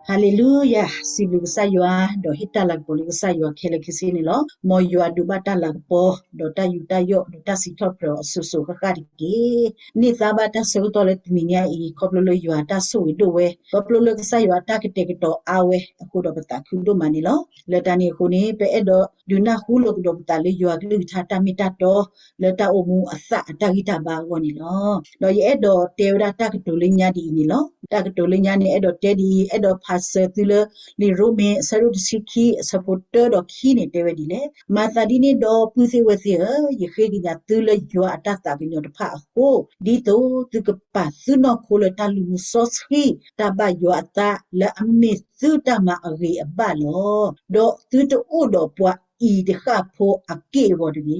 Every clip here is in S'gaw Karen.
ဟါလ့လူယၤ, စံးဘျုးကစၢ်ယွၤ, ဒီးဟ့ၣ်တၢ်လၤကပီၤလၢကစၢ်ယွၤခဲလၢာ်ခဲဆ့န့ၣ်လီၤ. မ်ယွၤဒိးဘၣ်တၢ်လၤကပီၤ, ဒီးတၢ်ယူးတၢ်ယီၣ်, ဒီးတၢ်စံးထီၣ်ပတြၢၤအီၤစိၤစိၤဃၣ်ဃၣ်တက့ၢ်. န့ၢ်သါဘၣ်တၢ်ဆၢကတီၢ်လၢတနံၤညါအံၤ ခီဖျိလၢယွၤအတၢ်ဆိၣ်ဂ့ၤဒိၣ်ဝဲ, ခီဖျိလၢကစၢ်ယွၤအတၢ်ကတဲာ်ကတီၤအါဝဲအဃိဒီး ပသးခုဒိၣ်မးန့ၣ်လီၤ. လၢတၢ်န့ၣ်အဃိန့ၣ် ပအဲၣ်ဒိးဒုးနၢ်ဟူလိာ်ကဒီးပသးလၢယွၤအကလုၢ်ကထါတၢ်မ့ၢ်တၢ်တီ လၢတၢ်အိၣ်မူအသးအတၢ်ဂံၢ်တၢ်ဘါအဂီၢ်န့ၣ်လီၤ. ဒီးယအဲၣ်ဒိးတဲဝဲဒၣ်တၢ်ကတိၤလၢညါဒ်အံၤန့ၣ်လီၤ. တၢ်ကတိၤလၢညါန့ၣ် အဲၣ်ဒိးတဲဒ်အံၤ, အဲၣ်ဒိးဖးစၢၤသုလၢ လံာ်ရိမ့ၤ အဆၢဒိၣ်တဆံခံ အဆၢဖိတၢဒီးခံန့ၣ် တဲဝဲဒ်လဲၣ်. မၤသးဒ်န့ၣ်ဒီး ပုၢ်သ့ၣ်ဝဲၢ်သ့ၣ်ဧၢ, ယဃ့ကညးသုလၢယွၤအတၢ်သးကညီၤတဖၣ်အဃိ, ဒ်သိးသုကပာ်သုနီၢ်ခိလၢတၢ်လုၢ်မူစီဆှံ တၢ်ဘၣ်ယွၤအသး လၢအမ့ၢ်သုတၢ်မၤအဂ့ၤအဘၣ်လီၤ. ဒီးသုတအိၣ်ဒီးပှၤအံၤတဃၣ်ဖိအက့ၢ်အဂီၤတဂ့ၤ.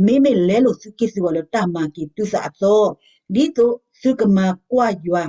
မ့မ့ၢ်လဲလိာ်သုက့ၢ်သုဂီၤလၢတၢ်မၤက့ၤသုသးအသီ, ဒ်သိးသုကမၤကွၢ်ယွၤ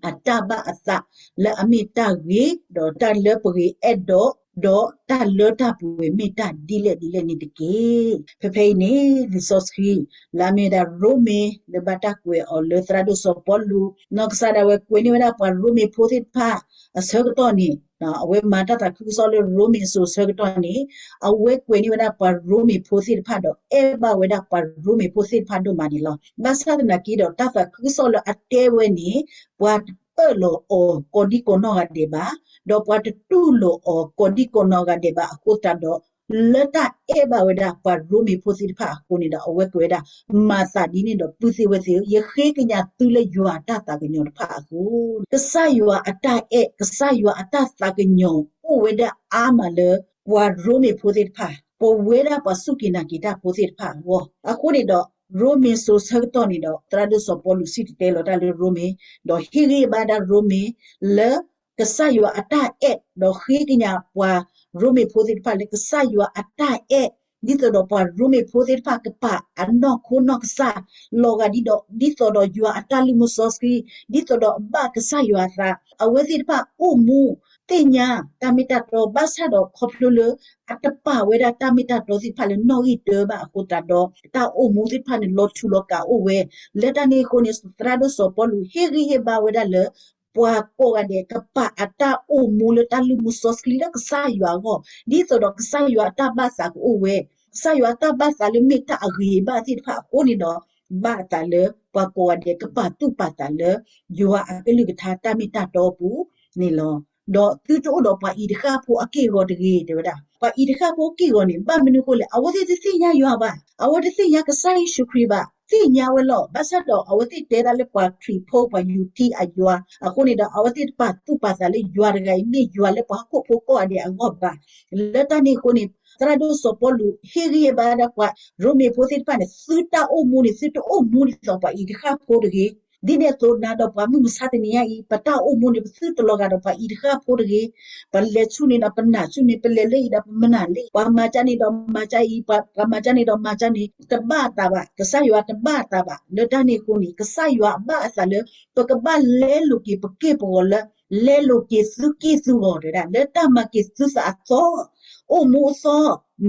အတၢ်ဘၣ်အသးလၢအမ့ၢ်တၢ်ဂ့ၤ, ဒီးတၢ်လၢပဂ့ၤအဲၣ်ဒိး, ဒီးတၢ်လၢတၢ်ပှဲၤမ့ၢ်တၢ်ဒ်လဲၣ်ဒ်လဲၣ်န့ၣ်တက့ၢ်. ဖဲဖဲအံၤန့ၣ် လံာ်စီဆှံ လၢအမ့ၢ်ဝဲဒၣ်ရိမ့ၤ လၢဘၣ်တၢ်ကွဲးအီၤလၢသရၣ်ဒိၣ်စီၤပီလူး, နီၢ်ကစၢ်ဒၣ်ဝဲကွဲးန့ၢ်ဝဲဒၣ်ပှၤရိမ့ၤဖိသ့ၣ်တဖၣ်အဆၢကတီၢ်န့ၣ်, အဝဲမၤတၢ်သးခုကစီၣ်လၢရိမ့ၤစိၤဆၢကတီၢ်န့ၣ်, အဝဲကွဲးန့ၢ်ဝဲဒၣ်ပှၤရိမ့ၤဖိသ့ၣ်တဖၣ်ဒီး အဲၣ်ဘၣ်ဝဲဒၣ်ပှၤရိမ့ၤဖိသ့ၣ်တဖၣ်ဒိၣ်မးန့ၣ်လီၤ. ဘၣ်ဆၣ်သနာ်က့ဒီး တၢ်သးခုကစီၣ်လၢအတဲဝဲန့ၣ် ပှၤတအၢၣ်လီၤအီၤကိးဒံကိးနီၢ်ဂၤဒဲးဘၣ်, ဒီးပှၤတတူၢ်လိာ်အီၤကိးဒံကိးနီၢ်ဂၤဒဲးဘၣ်အဃိသတးဒီး လၢတၢ်အဲၣ်ဘၣ်ဝဲဒၣ်ပှၤရိမ့ၤဖိသ့ၣ်တဖၣ်အဃိန့ၣ်ဒီး အဝဲကွဲးဝဲဒၣ်, မၤသးဒ်န့ၣ်ဒီး ပုၢ်သ့ၣ်ဝဲၢ်သ့ၣ်, ယဃ့ကညးသုလၢယွၤအတၢ်သးကညီၤတဖၣ်အဃိ, ကစၢ်ယွၤအတၢ်အဲၣ် ကစၢ်ယွၤအတၢ်သးကညီၤ အိၣ်ဝဲဒၣ်အါမးလၢ ပှၤရိမ့ၤဖိသ့ၣ်တဖၣ်, ပဝဲဒၣ်ပှၤစူၢ်က့ၤနာ်က့ၤတၢ်ဖိသ့ၣ်တဖၣ်အဂီၢ်. အဃိန့ၣ်ဒီး ရိမ့ၤစိၤဆၢကတီၢ်န့ၣ်ဒီး သရၣ်ဒိၣ်စီၤပီလူးစံၣ်တဲၤတဲလီၤတၢ်လၢရိမ့ၤ, ဒီးဟ့ၣ်ဂံၢ်ဟ့ၣ်ဘါဒၣ်ရိမ့ၤ လၢ ကစၢ်ယွၤအတၢ်အဲၣ်, ဒီးဃ့ကညးပှၤရိမ့ၤဖိသ့ၣ်တဖၣ်လၢကစၢ်ယွၤအတၢ်အဲၣ်, ဒ်သိးဒီးပှၤရိမ့ၤဖိသ့ၣ်တဖၣ်ကပာ်အနီၢ်ခိနီၢ်ကစၢ် လီၤဂာ်ဒ်ဒီး ဒ်သိးဒီးယွၤအတၢ်လုၢ်မူစီဆှံ, ဒ်သိးဒီးဘၣ်ကစၢ်ယွၤအသး, အဝဲသ့ၣ်တဖၣ်အိၣ်မူ သ့ၣ်ညါတၢ်မ့ၢ်တၢ်တီ ဘၣ်ဆၣ်ဒီးခီဖျိလၢ အတပာ်ဝဲဒၣ်တၢ်မ့ၢ်တၢ်တီသ့ၣ်တဖၣ်လၢနီၣ်ဂံၢ်တၢဘၣ်အဃိသတးဒီး တၢ်အိၣ်မူသ့ၣ်တဖၣ်န့ၣ် လီၤထူလီၤကၣ်အိၣ်ဝဲ. လၢတၢ်န့ၣ်အဃိန့ၣ် သရၣ်ဒိၣ်စီၤပီလူး ဟ့ၣ်ဂံၢ်ဟ့ၣ်ဘါဝဲဒၣ်လၢ ပှၤကိးဂၤဒဲးကပာ်အတၢ်အိၣ်မူလၢတၢ်လုၢ်မူစီဆှံလၢကစၢ်ယွၤအဂီၢ်, ဒ်သိးဒီးကစၢ်ယွၤအတၢ်ဘၣ်သးကအိၣ်ဝဲ, ကစၢ်ယွၤအတၢ်ဘၣ်သးလၢမ့ၢ်တၢ်အဂ့ၤဘၣ်သ့ၣ်တဖၣ်အဃိန့ၣ်ဒီး ဘၣ်အသးလၢပှၤကိးဂၤဒဲးကပာ်သူၣ်ပာ်သးလၢ ယွၤအကလုၢ်ကထါတၢ်မ့ၢ်တၢ်တီအပူၤန့ၣ်လီၤ. ဒီးသုတအိၣ်ဒီးပှၤအံၤတဃၣ်ဖိအက့ၢ်အဂီၤတဂ့ၤ တဲဝဲဒၣ်. ပှၤအံၤတဃၣ်ဖိအက့ၢ်အဂီၤန့ၣ် ဘၣ်မနုၤအဃိလဲၣ်, အဝဲသ့ၣ်တသ့ၣ်ညါယွၤဘၣ်, အဝဲတသ့ၣ်ညါကစၢ်ယ့ၣ်ၡူးခရံာ်ဘၣ်, သ့ၣ်ညါဝဲလီၤ. ဘၣ်ဆၣ်ဒီးအဝဲသ့ၣ်တဲဒၣ်လၢပှၤခရံာ်ဖိ ပှၤယူးထံအယွၤအဃိန့ၣ်ဒီး အဝဲသ့ၣ်တပာ်သူၣ်ပာ်သးလၢယွၤတဂၤအံၤ မ့ၢ်ယွၤလၢပှၤဟီၣ်ခိၣ်ဖိကိးဂၤဒဲးအဂီၢ်ဘၣ်. လၢတၢ်န့ၣ်အဃိန့ၣ် သရၣ်ဒိၣ်စီၤပီလူး ဟ့ၣ်ဂံၢ်ဟ့ၣ်ဘါဒၣ်ပှၤရိမ့ၤဖိသ့ၣ်တဖၣ်န့ၣ် သုတၢ်အိၣ်မူန့ၣ် သုတအိၣ်မူဒ်သိးပှၤအံၤတဃၣ်ဖိတဂ့ၤ. ဒ်န့ၣ်အသိးနၤဒီးပှၤမုၢ်မဆါတနံၤညါအံၤ ပတၢ်အိၣ်မူန့ၣ် ပသုတလီၤဂာ်ဒီးပှၤအံၤတဃၣ်ဖိတဂ့ၤ. ပလဲၤဆူၣ်န့ၣ်ဒီးပနာ်ဆူၣ်န့ၣ်, ပလဲၤလၢအံၤဒီးပမနာ်လၢအံၤ, ပှၤမၤကၢန့ၣ်ဒီးမၤကၢအံၤ, ပှၤမၤကၢန့ၣ်ဒီးမၤကၢန့ၣ်, တဘၣ်အသးဘၣ်, ကစၢ်ယွၤတဘၣ်အသးဘၣ်. လၢတၢ်န့ၣ်အဃိန့ၣ် ကစၢ်ယွၤဘၣ်အသးလၢ ပကဘၣ်လဲလိာ်က့ၤပက့ၢ်ပဂီၤလၢ လဲလိာ်က့ၤသုက့ၢ်သုဂီၤ တဲဝဲဒၣ်, လၢတၢ်မၤက့ၤသုသးအသီ, အိၣ်မူအသီ,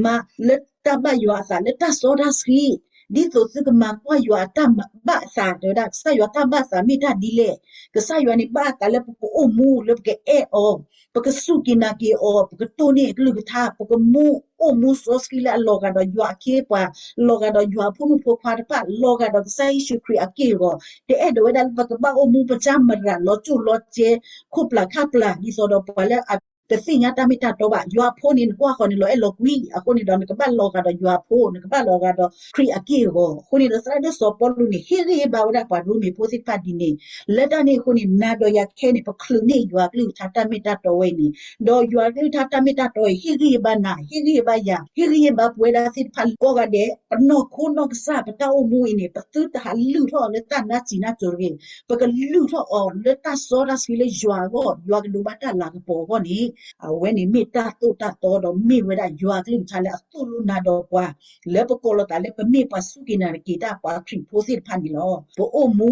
မၤလၢတၢ်ဘၣ်ယွၤအသး လၢတၢ်စီတၢ်ဆှံ, ဒ်သိးသုကမၤကွၢ်ယွၤအတၢ်ဘၣ်အသး တဲဝဲဒၣ်. ကစၢ်ယွၤတၢ်ဘၣ်အသးမ့ၢ်တၢ်ဒ်လဲၣ်, ကစၢ်ယွၤန့ၣ်ဘၣ်အသးလၢပကအိၣ်မူ လၢပကအဲၣ်အီၤ, ပကစူၢ်က့ၤနာ်က့ၤအီၤ, ပကတိၢ်န့ၢ်အကလုၢ်ကထါ, ပကမူအိၣ်မူစီဆှံလၢအလီၤဂာ်ဒီးယွၤအခ့အပှၤ, လီၤဂာ်ဒီးယွၤအဖိမုၣ်ဖိခွါတဖၣ်, လီၤဂာ်ဒီးကစၢ်ယ့ၣ်ၡူးခရံာ်အက့ၢ်အဂီၤ, တအဲၣ်ဒိးဝဲဒၣ်လၢပကဘၣ်အိၣ်မူပစၢ်မရၤ လီၤစိၢ်လီၤကဲ ခိၣ်ပျၢ်ခၣ်ပျၢ် ဒ်သိးဒီးပှၤလၢအတသ့ၣ်ညါတၢ်မ့ၢ်တၢ်တီဘၣ်. ယွၤအဖိန့ၣ် နကွၢ်ဃီၤန့ၣ် လီၤအဲၣ်လီၤကွံ, အဃိန့ၣ်ဒီး နကဘၣ်လီၤဂာ်ဒီးယွၤအဖိ, နကဘၣ်လီၤဂာ်ဒီးခရံာ်အက့ၢ်အဂီၤ. အဃိန့ၣ်ဒီး သရၣ်ဒိၣ်စီၤပီလူးန့ၣ် ဟ့ၣ်ဂံၢ်ဟ့ၣ်ဘါဝဲဒၣ်ပှၤရိမ့ၤဖိသ့ၣ်တဖၣ်ဒ်န့ၣ်, လၢတၢ်န့ၣ်အဃိန့ၣ် နၤဒီးယၤခဲအံၤန့ၣ် ပချုးန့ၢ်ယွၤအကလုၢ်ကထါတၢ်မ့ၢ်တၢ်တီဝဲအံၤန့ၣ်, ဒီးယွၤအကလုၢ်ကထါတၢ်မ့ၢ်တၢ်တီအံၤ ဟ့ၣ်ဂံၢ်ဟ့ၣ်ဘါနၤ, ဟ့ၣ်ဂံၢ်ဟ့ၣ်ဘါယၤ, ဟ့ၣ်ဂံၢ်ဟ့ၣ်ဘါပဝဲဒၣ်သ့ၣ်တဖၣ်ကိးဂၤဒဲး, ပနီၢ်ခိနီၢ်ကစၢ် ပတၢ်အိၣ်မူအံၤန့ၣ် ပသုတဟးလုၢ်ထီၣ်အီၤလၢတၢ်နါစံးနါစိၤတဂ့ၤ, ပကလုၢ်ထီၣ်အီၤလၢတၢ်စီတၢ်ဆှံလၢယွၤအဂီၢ်, ယွၤကဒိးဘၣ်တၢ်လၤကပီၤအဂီၢ်န့ၣ်, အဝဲန့ၣ်မ့ၢ်တၢ်သိၣ်တၢ်သီဒီးမ့ၢ်ဝဲဒၣ်ယွၤအကလုၢ်ကထါလၢအသိၣ်လိနၤဒီးပှၤ, လၢပကိးလီၤသးလၢပမ့ၢ်ပှၤစူၢ်က့ၤနာ်က့ၤတၢ်ပှၤခရံာ်ဖိသ့ၣ်တဖၣ်န့ၣ်လီၤ. ပအိၣ်မူ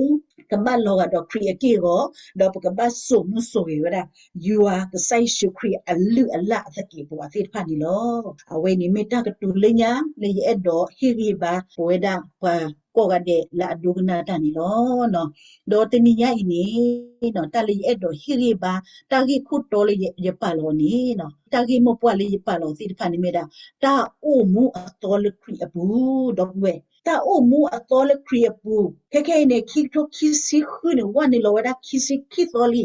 ကဘၣ်လီၤဂာ်ဒီးခရံာ်အက့ၢ်အဂီၤ, ဒီးပကဘၣ်စိာ်မူစိာ်ဂဲၤဝဲဒၣ် ယွၤကစၢ်ယ့ၣ်ၡူးခရံာ်အလုၢ်အလၢ်အသကဲးပဝးသ့ၣ်တဖၣ်န့ၣ်လီၤ. အဝဲန့ၣ်မ့ၢ်တၢ်ကတိၤလၢညါ လၢယအဲၣ်ဒိးဟ့ၣ်ဂံၢ်ဟ့ၣ်ဘါပဝဲဒၣ်ပှၤ ကိးဂၤဒဲးလၢအဒိကနၣ်တၢ်န့ၣ်လီၤ. ဒီးတနံၤညါအံၤန့ၣ် တၢ်လၢယအဲၣ်ဒိးဟ့ၣ်ဂံၢ်ဘါ တၢ်ဂ့ၢ်ခိၣ်တီလၢယပာ်လီၤန့ၣ် တၢ်ဂ့ၢ်မိၢ်ပှၢ်လၢယပာ်လီၤသ့ၣ်တဖၣ်န့ၣ်မ့ၢ်ဒၣ် တၢ်အိၣ်မူအသီလၢခရံာ်အပူၤ ဒီပုၢ်ဝဲၢ် တၢ်အိၣ်မူအသီလၢခရံာ်အပူၤ ခဲခဲအံၤန့ၣ် ခံကထိခံဆံဃုန့ၣ် ဝဲန့ၣ်လီၤဝဲဒၣ်ခံဆံခံသီ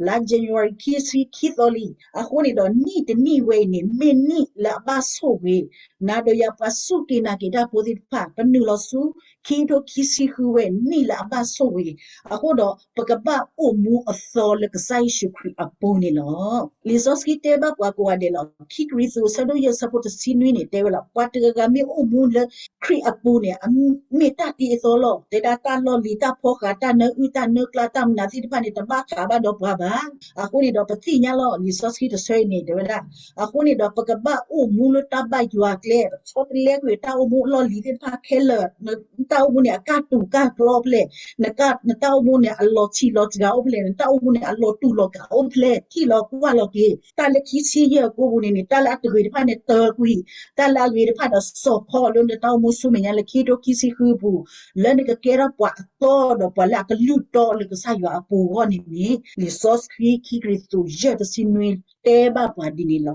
လံ, လါ January ခံဆံခံသီလံ. အဃိန့ၣ်ဒီး နံၣ်တနံၣ်ဝဲအံၤန့ၣ် မ့ၢ်နံၣ်လၢအဘၣ်ဆိၣ်ဂ့ၤ, နၤဒီးယၤပှၤစူၢ်က့ၤနာ်က့ၤတၢ်ဖိသ့ၣ်တဖၣ် ပနုာ်လီၤဆူ ခံကထိခံဆံဃုဝဲ နံၣ်လၢအဘၣ်ဆိၣ်ဂ့ၤ, အဃိဒီး ပကဘၣ်အိၣ်မူအသီလၢကစၢ်ယ့ၣ်ၡူးခရံာ်အပူၤန့ၣ်လီၤ. လံာ်စီဆှံတဲဘၣ်ပှၤကိးဂၤဒဲးလီၤ. ခံကရံၣ်သူး အဆၢဒိၣ်ယဲၢ် အဆၢဖိတဆံနွံန့ၣ် တဲဝဲလီၤ. ပှၤတဂၤဂၤမ့ၢ်အိၣ်မူလၢခရံာ်အပူၤန့ၣ် မ့ၢ်တၢ်တ့အသီလီၤ. တဲဒၣ်တၢ်လီၢ်လံၤ တၢ်ဖီဃာ် တၢ်နၢအုၣ် တၢ်နၢကျါ တၢ်မနုၤသ့ၣ်တဖၣ်န့ၣ် တဘၣ်ဃးဘၣ်ဒီးပှၤဘၣ်. အဃိန့ၣ်ဒီး ပသ့ၣ်ညါလီၤ လံာ်စီဆှံတဆၢအံၤန့ၣ် တဲဝဲဒၣ် အဃိန့ၣ်ဒီး ပကဘၣ်အိၣ်မူလၢတၢ်ဘၣ်ယွၤအကျဲ, ပဆီတလဲကွံာ်တၢ်အိၣ်မူအလီၢ်လံၤသ့ၣ်တဖၣ်ခဲလၢာ်, နတၢ်အိၣ်မူန့ၣ် အကၢ်တူာ်ကၢ်ကျီအိၣ်ဖဲလဲၣ်, နတၢ်အိၣ်မူန့ၣ် အလီၤဆံးလီၤစှၤအိၣ်ဖဲလဲၣ်, နတၢ်အိၣ်မူန့ၣ် အလီၤတူာ်လီၤကာ်အိၣ်ဖဲလဲၣ်, ထံၣ်လီၤကွၢ်လီၤက့ၤ. တၢ်လၢခံဆံယဲၢ်အကိပူၤန့ၣ်န့ၣ် တၢ်လၢအတဂ့ၤတဖၣ်န့ၣ် တၢကွံာ်, တၢ်လၢအဂ့ၤတဖၣ်ဒီး စီၤခီလၢနတၢ်အိၣ်မူဆူမဲာ်ညါလၢခံကထိခံဆံဃုအပူၤ, လၢနကကဲထီၣ်ပှၤအသီဒီး ပှၤလၢအကလုၢ်တီလၢကစၢ်ယွၤအပူၤအဂီၢ်န့ၣ်န့ၣ် လံာ်စီဆှံခံကရံၣ်သူး ယဲၢ်တဆံနွံ တဲဘၣ်ပှၤဒ်န့ၣ်လီၤ.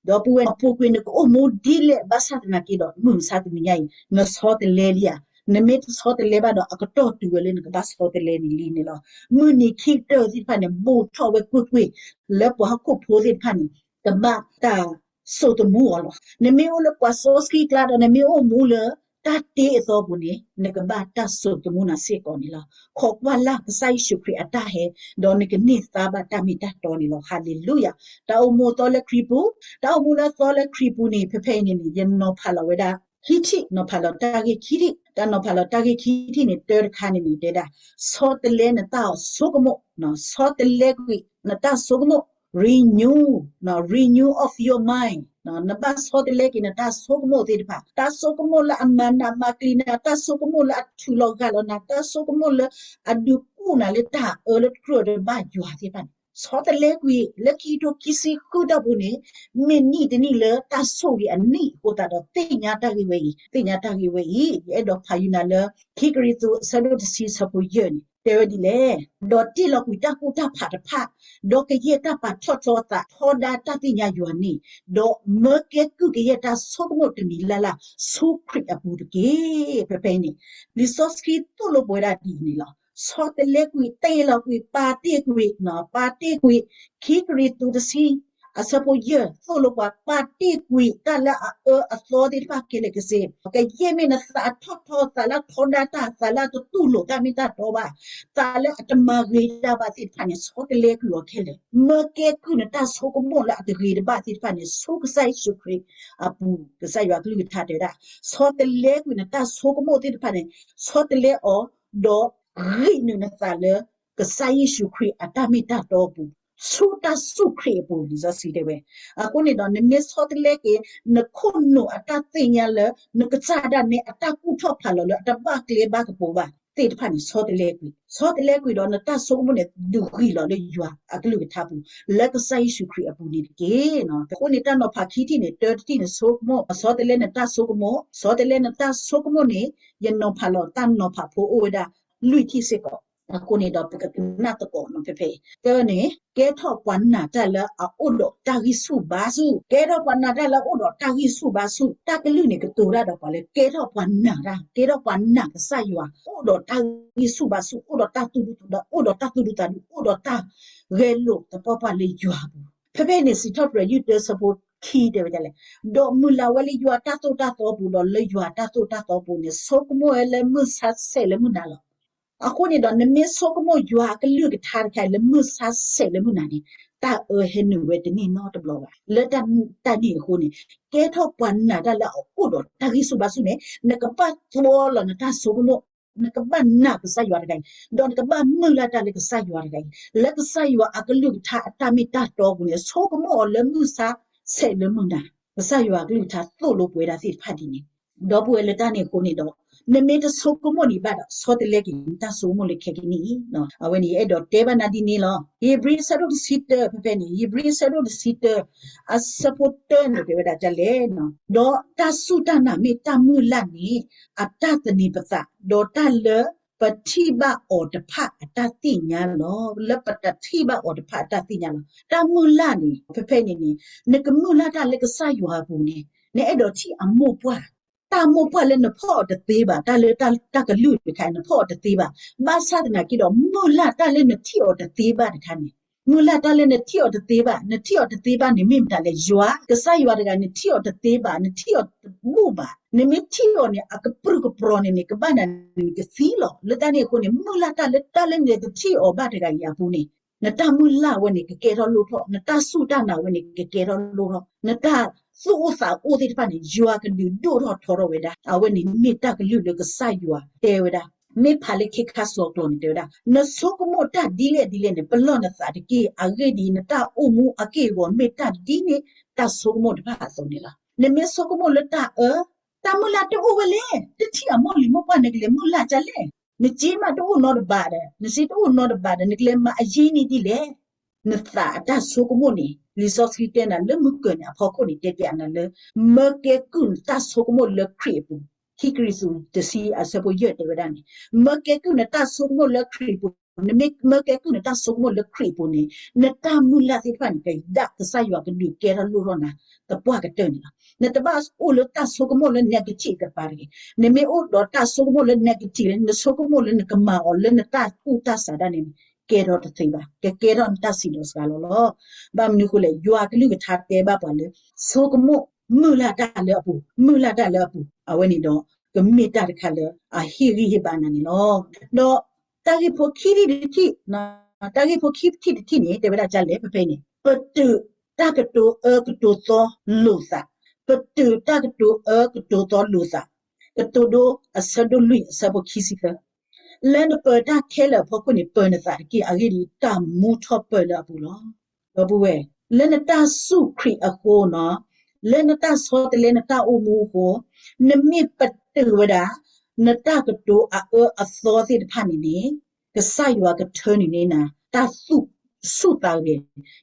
ဒီပုၢ်ဝဲၢ် အပူၤကွံာ်နကအိၣ်မူဒ်လဲၣ် ဘၣ်ဆၣ်သနာ်က့ဒီး မုၢ်မဆါတနံၤညါအံၤ နဆီတလဲလံဧါ. နမ့ၢ်တဆီတလဲဘၣ်ဒီး အကတီၢ်တုၤဝဲလၢနကဘၣ်ဆီတလဲန့ၣ်လံန့ၣ်လီၤ. မုၢ်နံၤခံကတၢၢ်သ့ၣ်တဖၣ်န့ၣ် ဘူးထီၣ်ဝဲကွ့ၢ်ကွ့ၢ် လၢပှၤဟီၣ်ခိၣ်ဖိသ့ၣ်တဖၣ်န့ၣ် ကဘၣ်တၢ်စိာ်သမူအီၤလီၤ. နမ့ၢ်အိၣ်လၢပှၤစီဆှံကျါဒီး နမ့ၢ်အိၣ်မူလၢတၢ်တ့အသီပူၤန့ၣ် နကဘၣ်တၢ်စိာ်သမူနၤစ့ၢ်ကီးန့ၣ်လီၤ. ခိးကွၢ်လၢ်ကစၢ်ယ့ၣ်ၡူးခရံာ်အတၢ်ဟဲ, ဒီးနကန့ၢ်သါဘၣ်တၢ်မ့ၢ်တၢ်တီန့ၣ်လီၤ. ဟၤလ့လူယၤ. တၢ်အိၣ်မူအသီလၢခရံာ်ပူၤ, တၢ်အိၣ်မူလၢအသီလၢခရံာ်ပူၤန့ၣ် ဖဲဖဲအံၤန့ၣ်န့ၣ် ယနီၤဖးလီၤဝဲဒၣ် ခံထံၣ်, နီၤဖးလီၤတၢ်ဂ့ၢ်ခံထံၣ်, တၢ်နီၤဖးလီၤတၢ်ဂ့ၢ်ခံထံၣ်န့ၣ် တၢတခါန့ၣ်န့ၣ် တဲဒၣ် ဆီတလဲနတၢ်ဆိကမိၣ်, ဆီတလဲကွံာ်နတၢ်ဆိကမိၣ်, renew, renew of your mind, နဘၣ်ဆီတလဲက့ၤနတၢ်ဆိကမိၣ်သ့ၣ်တဖၣ်, တၢ်ဆိကမိၣ်လၢအမၤနးမၤကျံၤနၤ, တၢ်ဆိကမိၣ်လၢအထုးလီၤဂာ်လီၤနၤ, တၢ်ဆိကမိၣ်လၢအဒုးကူၣ်နၤလၢတၢ်အၢလၢတကြၢး တဘၣ်ယွၤသ့ၣ်တဖၣ်န့ၣ် ဆီတလဲကွံာ် လၢခံကထိခံဆံဃုတီၢ်ပူၤန့ၣ် မ့ၢ်နံၣ်တနံၣ်လၢတၢ်ဆိၣ်ဂ့ၤအနံၣ်အဃိသတးဒီး သ့ၣ်ညါတၢ်ဂ့ၢ်ဝဲအံၤ, သ့ၣ်ညါတၢ်ဂ့ၢ်ဝဲအံၤ, ယအဲၣ်ဒိးဖးယုာ်နၤလၢ ခံကရံၣ်သူး အဆၢဒိၣ်တဆံ အဆၢဖိယဲၢ်န့ၣ် တဲဝဲဒ်လဲၣ်, ဒီးတ့ၢ်လီၤကွံာ်တၢ်ကူၣ်တၢ်ဖးတဖၣ်, ဒီးကယဲၢ်တၢ်ပာ်ထီၣ်ထီအသး ထီဒါတၢ်သ့ၣ်ညါယွၤန့ၣ်, ဒီးမၢကဲကုၢ်ကယဲၢ်တၢ်ဆိကမိၣ်တမံၤလၢ်လၢ် ဆူခရံာ်အပူၤတက့ၢ်. ဖဲဖဲအံၤန့ၣ် လံာ်စီဆှံသိၣ်လိပှၤဝဲဒၣ်ဒ်အံၤန့ၣ်လီၤ. ဆီတလဲကွံာ်, တ့ၢ်လီၤကွံာ်, ပာ်တ့ၢ်ကွံာ်, ပာ်တ့ၢ်ကွံာ်, ခံကရံၣ်သူးတဆံ အဆၢဖိယဲၢ် သိၣ်လိပှၤ ပာ်တ့ၢ်ကွံာ်တၢ်လၢအအၢအသီသ့ၣ်တဖၣ်ခဲလၢာ်ကစ့, ကယဲၢ်မ့ၢ်နသးအထီၣ်ထီ သးလၢအထီဒါတၢ်, သးလၢအတတူၢ်လိာ်တၢ်မ့ၢ်တၢ်တီဘၣ်, သးလၢအတမၤဂ့ၤတၢ်ဘၣ်သ့ၣ်တဖၣ်န့ၣ် ဆီတလဲကွံာ်အီၤခဲလၢာ်, မၢကဲကုၢ်နတၢ်ဆိကမိၣ်လၢအတဂ့ၤတဘၣ်သ့ၣ်တဖၣ်န့ၣ် ဆူကစၢ်ယ့ၣ်ၡူးခရံာ်အပူၤ, ကစၢ်ယွၤအကလုၢ်ကထါတဲဝဲဒၣ်, ဆီတလဲကွံာ်နတၢ်ဆိကမိၣ်သ့ၣ်တဖၣ်န့ၣ်, ဆီတလဲအီၤ, ဒီး ဂံၢ်နုာ်နသးလၢ ကစၢ်ယ့ၣ်ၡူးခရံာ်အတၢ်မ့ၢ်တၢ်တီအပူၤ, ဆူတၢ်စူၢ်ခရံာ်အပူၤ လံာ်စီဆှံတဲဝဲ. အဃိန့ၣ်ဒီး နမ့ၢ်ဆီတလဲက့ၤ နခိၣ်နူာ်အတၢ်သ့ၣ်ညါလၢ နကစၢ်ဒၣ်နဲအတၢ်ကူၣ်ထီၣ်ဖးလီၤလၢ အတဘၣ်ကျဲဘၣ်ကပူၤဘၣ်သ့ၣ်တဖၣ်န့ၣ် ဆီတလဲကွံာ်, ဆီတလဲကွံာ်ဒီးနတၢ်ဆိကမိၣ်န့ၣ် ဒုးဂံၢ်လီၤလၢယွၤအကလုၢ်ကထါပူၤ, လၢကစၢ်ယ့ၣ်ၡူးခရံာ်အပူၤန့ၣ်တက့ၢ်. အဃိန့ၣ် တၢ်နီၤဖးခံထံၣ်န့ၣ် တၢတထံၣ်န့ၣ် ဆိကမိၣ်, ဆီတလဲနတၢ်ဆိကမိၣ်, ဆီတလဲနတၢ်ဆိကမိၣ်န့ၣ် ယနီၤဖးလီၤတၢ်နီၤဖးဖိအိၣ်ဝဲဒၣ် လွံၢ်ထံၣ်စ့ၢ်ကီး. အဃိန့ၣ်ဒီး ပကကနၣ်သကိးနီၤဖဲဖဲအံၤ. တၢန့ၣ် ကဲထီၣ်ပှၤနာ်တၢ်လၢအအိၣ်ဒီးတၢ်ဂံၢ်ဆူၣ်ဘါဆူၣ်, ကဲထီၣ်ပှၤနာ်တၢ်လၢအအိၣ်ဒီးတၢ်ဂံၢ်ဆူၣ်ဘါဆူၣ်, တၢ်ကလုၢ်န့ၣ် ကတိၤတၢ်ဒီးပှၤလၢ ကဲထီၣ်ပှၤနာ်တၢ်, ကဲထီၣ်ပှၤနာ်ကစၢ်ယွၤ, အိၣ်ဒီးတၢ်ဂံၢ်ဆူၣ်ဘါဆူၣ်, အိၣ်ဒီးတၢ်သူၣ်ဒူသးဒူ, အိၣ်ဒီးတၢ်သူၣ်ဒူသးဒူ, အိၣ်ဒီးတၢ်ဂဲၤလိာ်သပှၢ်ပှၢ်လၢယွၤအပူၤ. ဖဲဖဲအံၤန့ၣ် စံးထီၣ်ပတြၢၤ ယုၢ်တၢ အဆၢဖိခံတဲဝဲဒ်လဲၣ်, ဒီးမုၢ်လၢ်ဝဲလၢယွၤတၢ်သိၣ်တၢ်သီပူၤ, ဒီးလၢယွၤတၢ်သိၣ်တၢ်သီပူၤန့ၣ် ဆိကမိၣ်ဝဲလၢမုၢ်ဆါဆဲးလၢမုၢ်နၤလီၤ. အဃိန့ၣ်ဒီး နမ့ၢ်ဆိကမိၣ်ယွၤအကလုၢ်ကထါတခါအံၤ လၢမုၢ်ဆါဆဲးလၢမုၢ်နၤန့ၣ် တၢ်အၢဟဲနုာ်ဝဲတန့ၢ်နီတဘျီဘၣ်. လၢတၢ်န့ၣ်အဃိန့ၣ် ကဲထီၣ်ပှၤနာ်တၢ်လၢအအိၣ်ဒီးတၢ်ဂံၢ်ဆူၣ်ဘါဆူၣ်န့ၣ် နကဘၣ်သွီလီၤနတၢ်ဆိကမိၣ်, နကဘၣ်နာ်ကစၢ်ယွၤတဂၤအံၤ, ဒီးနကဘၣ်မုၢ်လၢ်တၢ်လၢကစၢ်ယွၤတဂၤအံၤ, လၢကစၢ်ယွၤအကလုၢ်ကထါအတၢ်မ့ၢ်တၢ်တီပူၤန့ၣ် ဆိကမိၣ်အီၤလၢမုၢ်ဆါဆဲးလၢမုၢ်နၤ, ကစၢ်ယွၤအကလုၢ်ကထါသိၣ်လိပှၤဒၣ်သ့ၣ်တဖၣ်ဒ်န့ၣ်. ဒီပုၢ်ဝဲၢ်လၢတၢ်န့ၣ်အဃိန့ၣ်ဒီး နမ့ၢ်တဆိကမိၣ်ဒံးဘၣ်ဒီး ဆီတလဲက့ၤနတၢ်ဆိကမိၣ်လၢခဲကနံၣ်အံၤ. အဝဲန့ၣ် ယအဲၣ်ဒိးတဲဘၣ်နၤဒ်န့ၣ်လီၤ. ဧ့ၤဘြံၤအဆၢဒိၣ်တဆံတၢ ဖဲဖဲန့ၣ် ဧ့ၤဘြံၤအဆၢဒိၣ်တဆံတၢ အဆၢဖိတၢန့ၣ် တဲဝဲဒၣ်ဒ်လဲၣ်, ဒီးတၢ်စူၢ်တၢ်နာ်မ့ၢ်တၢ်မုၢ်လၢ်န့ၣ် အတၢ်သန့ၤပသး, ဒီးတၢ်လၢပထံၣ်ဘၣ်အီၤတဖၣ်အတၢ်သ့ၣ်ညါလီၤ. လၢပတထံၣ်ဘၣ်အီၤတဖၣ်အတၢ်သ့ၣ်ညါလီၤ. တၢ်မုၢ်လၢ်န့ၣ် ဖဲဖဲန့ၣ်န့ၣ် နကမုၢ်လၢ်တၢ်လၢကစၢ်ယွၤအပူၤန့ၣ် နအဲၣ်ဒိးထံၣ်အမိၢ်ပှၢ် တၢ်မိၢ်ပှၢ်လၢနဖီၣ်အီၤတသ့ဘၣ်, တၢ်လၢတၢ်ကလုၢ်တခါ နဖီၣ်အီၤတသ့ဘၣ်. ဘၣ်ဆၣ်သနာ်က့ဒီး မုၢ်လၢ်တၢ်လၢနထံၣ်အီၤတသ့ဘၣ်တခါန့ၣ်, မုၢ်လၢ်တၢ်လၢနထံၣ်အီၤတသ့ဘၣ်, နထံၣ်အီၤတသ့ဘၣ်န့ၣ် မ့ၢ်မတၤလဲၣ်. ယွၤ, ကစၢ်ယွၤတဂၤ နထံၣ်အီၤတသ့ဘၣ်, နထံၣ်အီၤတဘူၣ်ဘၣ်. နမ့ၢ်ထံၣ်အီၤန့ၣ် အကပြုၢ်ကပြီၤန့ၣ်န့ၣ် ကဘၣ်နၤန့ၣ် နကသံလီၤ. လၢတၢ်န့ၣ်အဃိန့ၣ် မုၢ်လၢ်တၢ်လၢတၢ်လၢနကထံၣ်အီၤဘၣ်တဂၤအံၤအပူၤန့ၣ် နတၢ်မုၢ်လၢ်ဝဲန့ၣ် ကကဲထီၣ်လိၣ်ထီၣ်, နတၢ်စူၢ်တၢ်နာ်ဝဲန့ၣ် ကကဲထီၣ်လိၣ်ထီၣ်, နတၢ်သူၣ်အိၣ်သးအိၣ်သ့ၣ်တဖၣ်န့ၣ် ယွၤကဒုးဒိၣ်ထီၣ်ထီထီၣ်ဝဲဒၣ်. အဝဲန့ၣ်မ့ၢ်တၢ်ကလုၢ်လၢကစၢ်ယွၤတဲဝဲဒၣ်. မ့ၢ်ဖးလၢခ့ခါစီၤကျိာ်န့ၣ် တဲဝဲဒၣ်, နဆိကမိၣ်တၢ်ဒ်လဲၣ်ဒ်လဲၣ်န့ၣ် ပလီၢ်နသးတက့ၢ်. အဂ့ၢ်ဒ်အံၤ, နတၢ်အိၣ်မူအက့ၢ်အဂီၤမ့ၢ်တၢ်ဒ်န့ၣ် တၢ်ဆိကမိၣ်တဖၣ်အသိးန့ၣ်လီၤ. နမ့ၢ်ဆိကမိၣ်လၢတၢ်အၢ, တၢ်မုၢ်လၢ်တအိၣ်ဝဲလဲၣ်. တထံၣ်အမိၢ်လံၤမိၢ်ပှၢ် နကလဲၤမုၢ်လၢ်ဒ်လဲၣ်. နစ့မးတအိၣ်နီတဘးဒီး, နစ့တအိၣ်နီတဘးဒီး နကလဲၤမၤအယ့န့ၢ်ဒ်လဲၣ်. နသးအတၢ်ဆိကမိၣ်န့ၣ် လံာ်စီဆှံတဲနၤလၢမုၢ်ကၢၤန့ၣ် အဖီခိၣ်န့ၣ် တဲပျးနၤလၢ မၢကဲကုၢ်နတၢ်ဆိကမိၣ်လၢခရံာ်အပူၤ, ခံကရံၣ်သူးတဆံအဆၢဖိယဲၢ်တဲဝဲဒၣ်န့ၣ်, မၢကဲကုၢ်နတၢ်ဆိကမိၣ်လၢခရံာ်အပူၤ, နမ့ၢ်မၢကဲကုၢ်နတၢ်ဆိကမိၣ်လၢခရံာ်အပူၤန့ၣ် နတၢ်မုၢ်လၢ်သ့ၣ်တဖၣ်န့ၣ် ကဒၣ်ကစၢ်ယွၤကဒုးကဲထီၣ်လိၣ်ထီၣ်နၤ သပှၢ်ကတၢၢ်န့ၣ်လီၤ. နတဘၣ်အိၣ်လၢတၢ်ဆိကမိၣ်လၢ negative တပၤတဂ့ၤ. နမ့ၢ်အိၣ်ဒီးတၢ်ဆိကမိၣ်လၢ negative လၢ နဆိကမိၣ်လၢနကမၤအီၤလၢနတၢ်ကူၣ်တၢ်ဆးဒၣ်န့ၣ် ကဲထီၣ်တသ့ဘၣ်, ကကဲထီၣ်နတၢ်စံးဒီးစှၤလီၤလီၤ. ဘၣ်မနုၤအဃိလဲၣ်, ယွၤကလုၢ်ကထါတဲဘၣ်ပှၤလၢ ဆိကမိၣ်မုၢ်လၢ်တၢ်လၢအပူၤ, မုၢ်လၢ်တၢ်လၢအပူၤ, အဝဲန့ၣ်ဒီး ကမ့ၢ်တၢ်တခါလၢအဟ့ၣ်ဂံၢ်ဟ့ၣ်ဘါနၤန့ၣ်လီၤ. ဒီးတၢ်ဂ့ၢ်ဖိခံထံၣ်တထံၣ်, တၢ်ဂ့ၢ်ဖိခံထံၣ်တထံၣ်န့ၣ် တဲဝဲဒၣ်ဒ်လဲၣ် ဖဲဖဲန့ၣ်, ပတုာ်တၢ်ကတိၤအၢကတိၤသီလိာ်သး, ပတုာ်တၢ်ကတိၤအၢကတိၤသီလိာ်သး, ကတိၤဒိအဆၢဒိၣ်လွံၢ်အဆၢဖိခံဆံသၢ လၢနပၢၤတၢ်ခဲလၢာ်အဖီခိၣ်န့ၣ် ပၢၤနသးတက့ၢ်. အဂ့ၢ်ဒ်အံၤ, တၢ်မူထီၣ်ပၢၢ်လၢအပူၤလီၤ. ဒီပုၢ်ဝဲၢ်, လၢနတၢ်စူၢ်ခရံာ်အဃိနီၤ, လၢနတၢ်ဆီတလဲနတၢ်အိၣ်မူအဃိ, နမ့ၢ်ပတုာ်ဝဲဒၣ် နတၢ်ကတိၤအအၢအသီသ့ၣ်တဖၣ်န့ၣ်န့ၣ်, ကစၢ်ယွၤကထၢနုာ်န့ၢ်နၤ တၢ်သူၣ်ဆူၣ်သးဂဲၤ,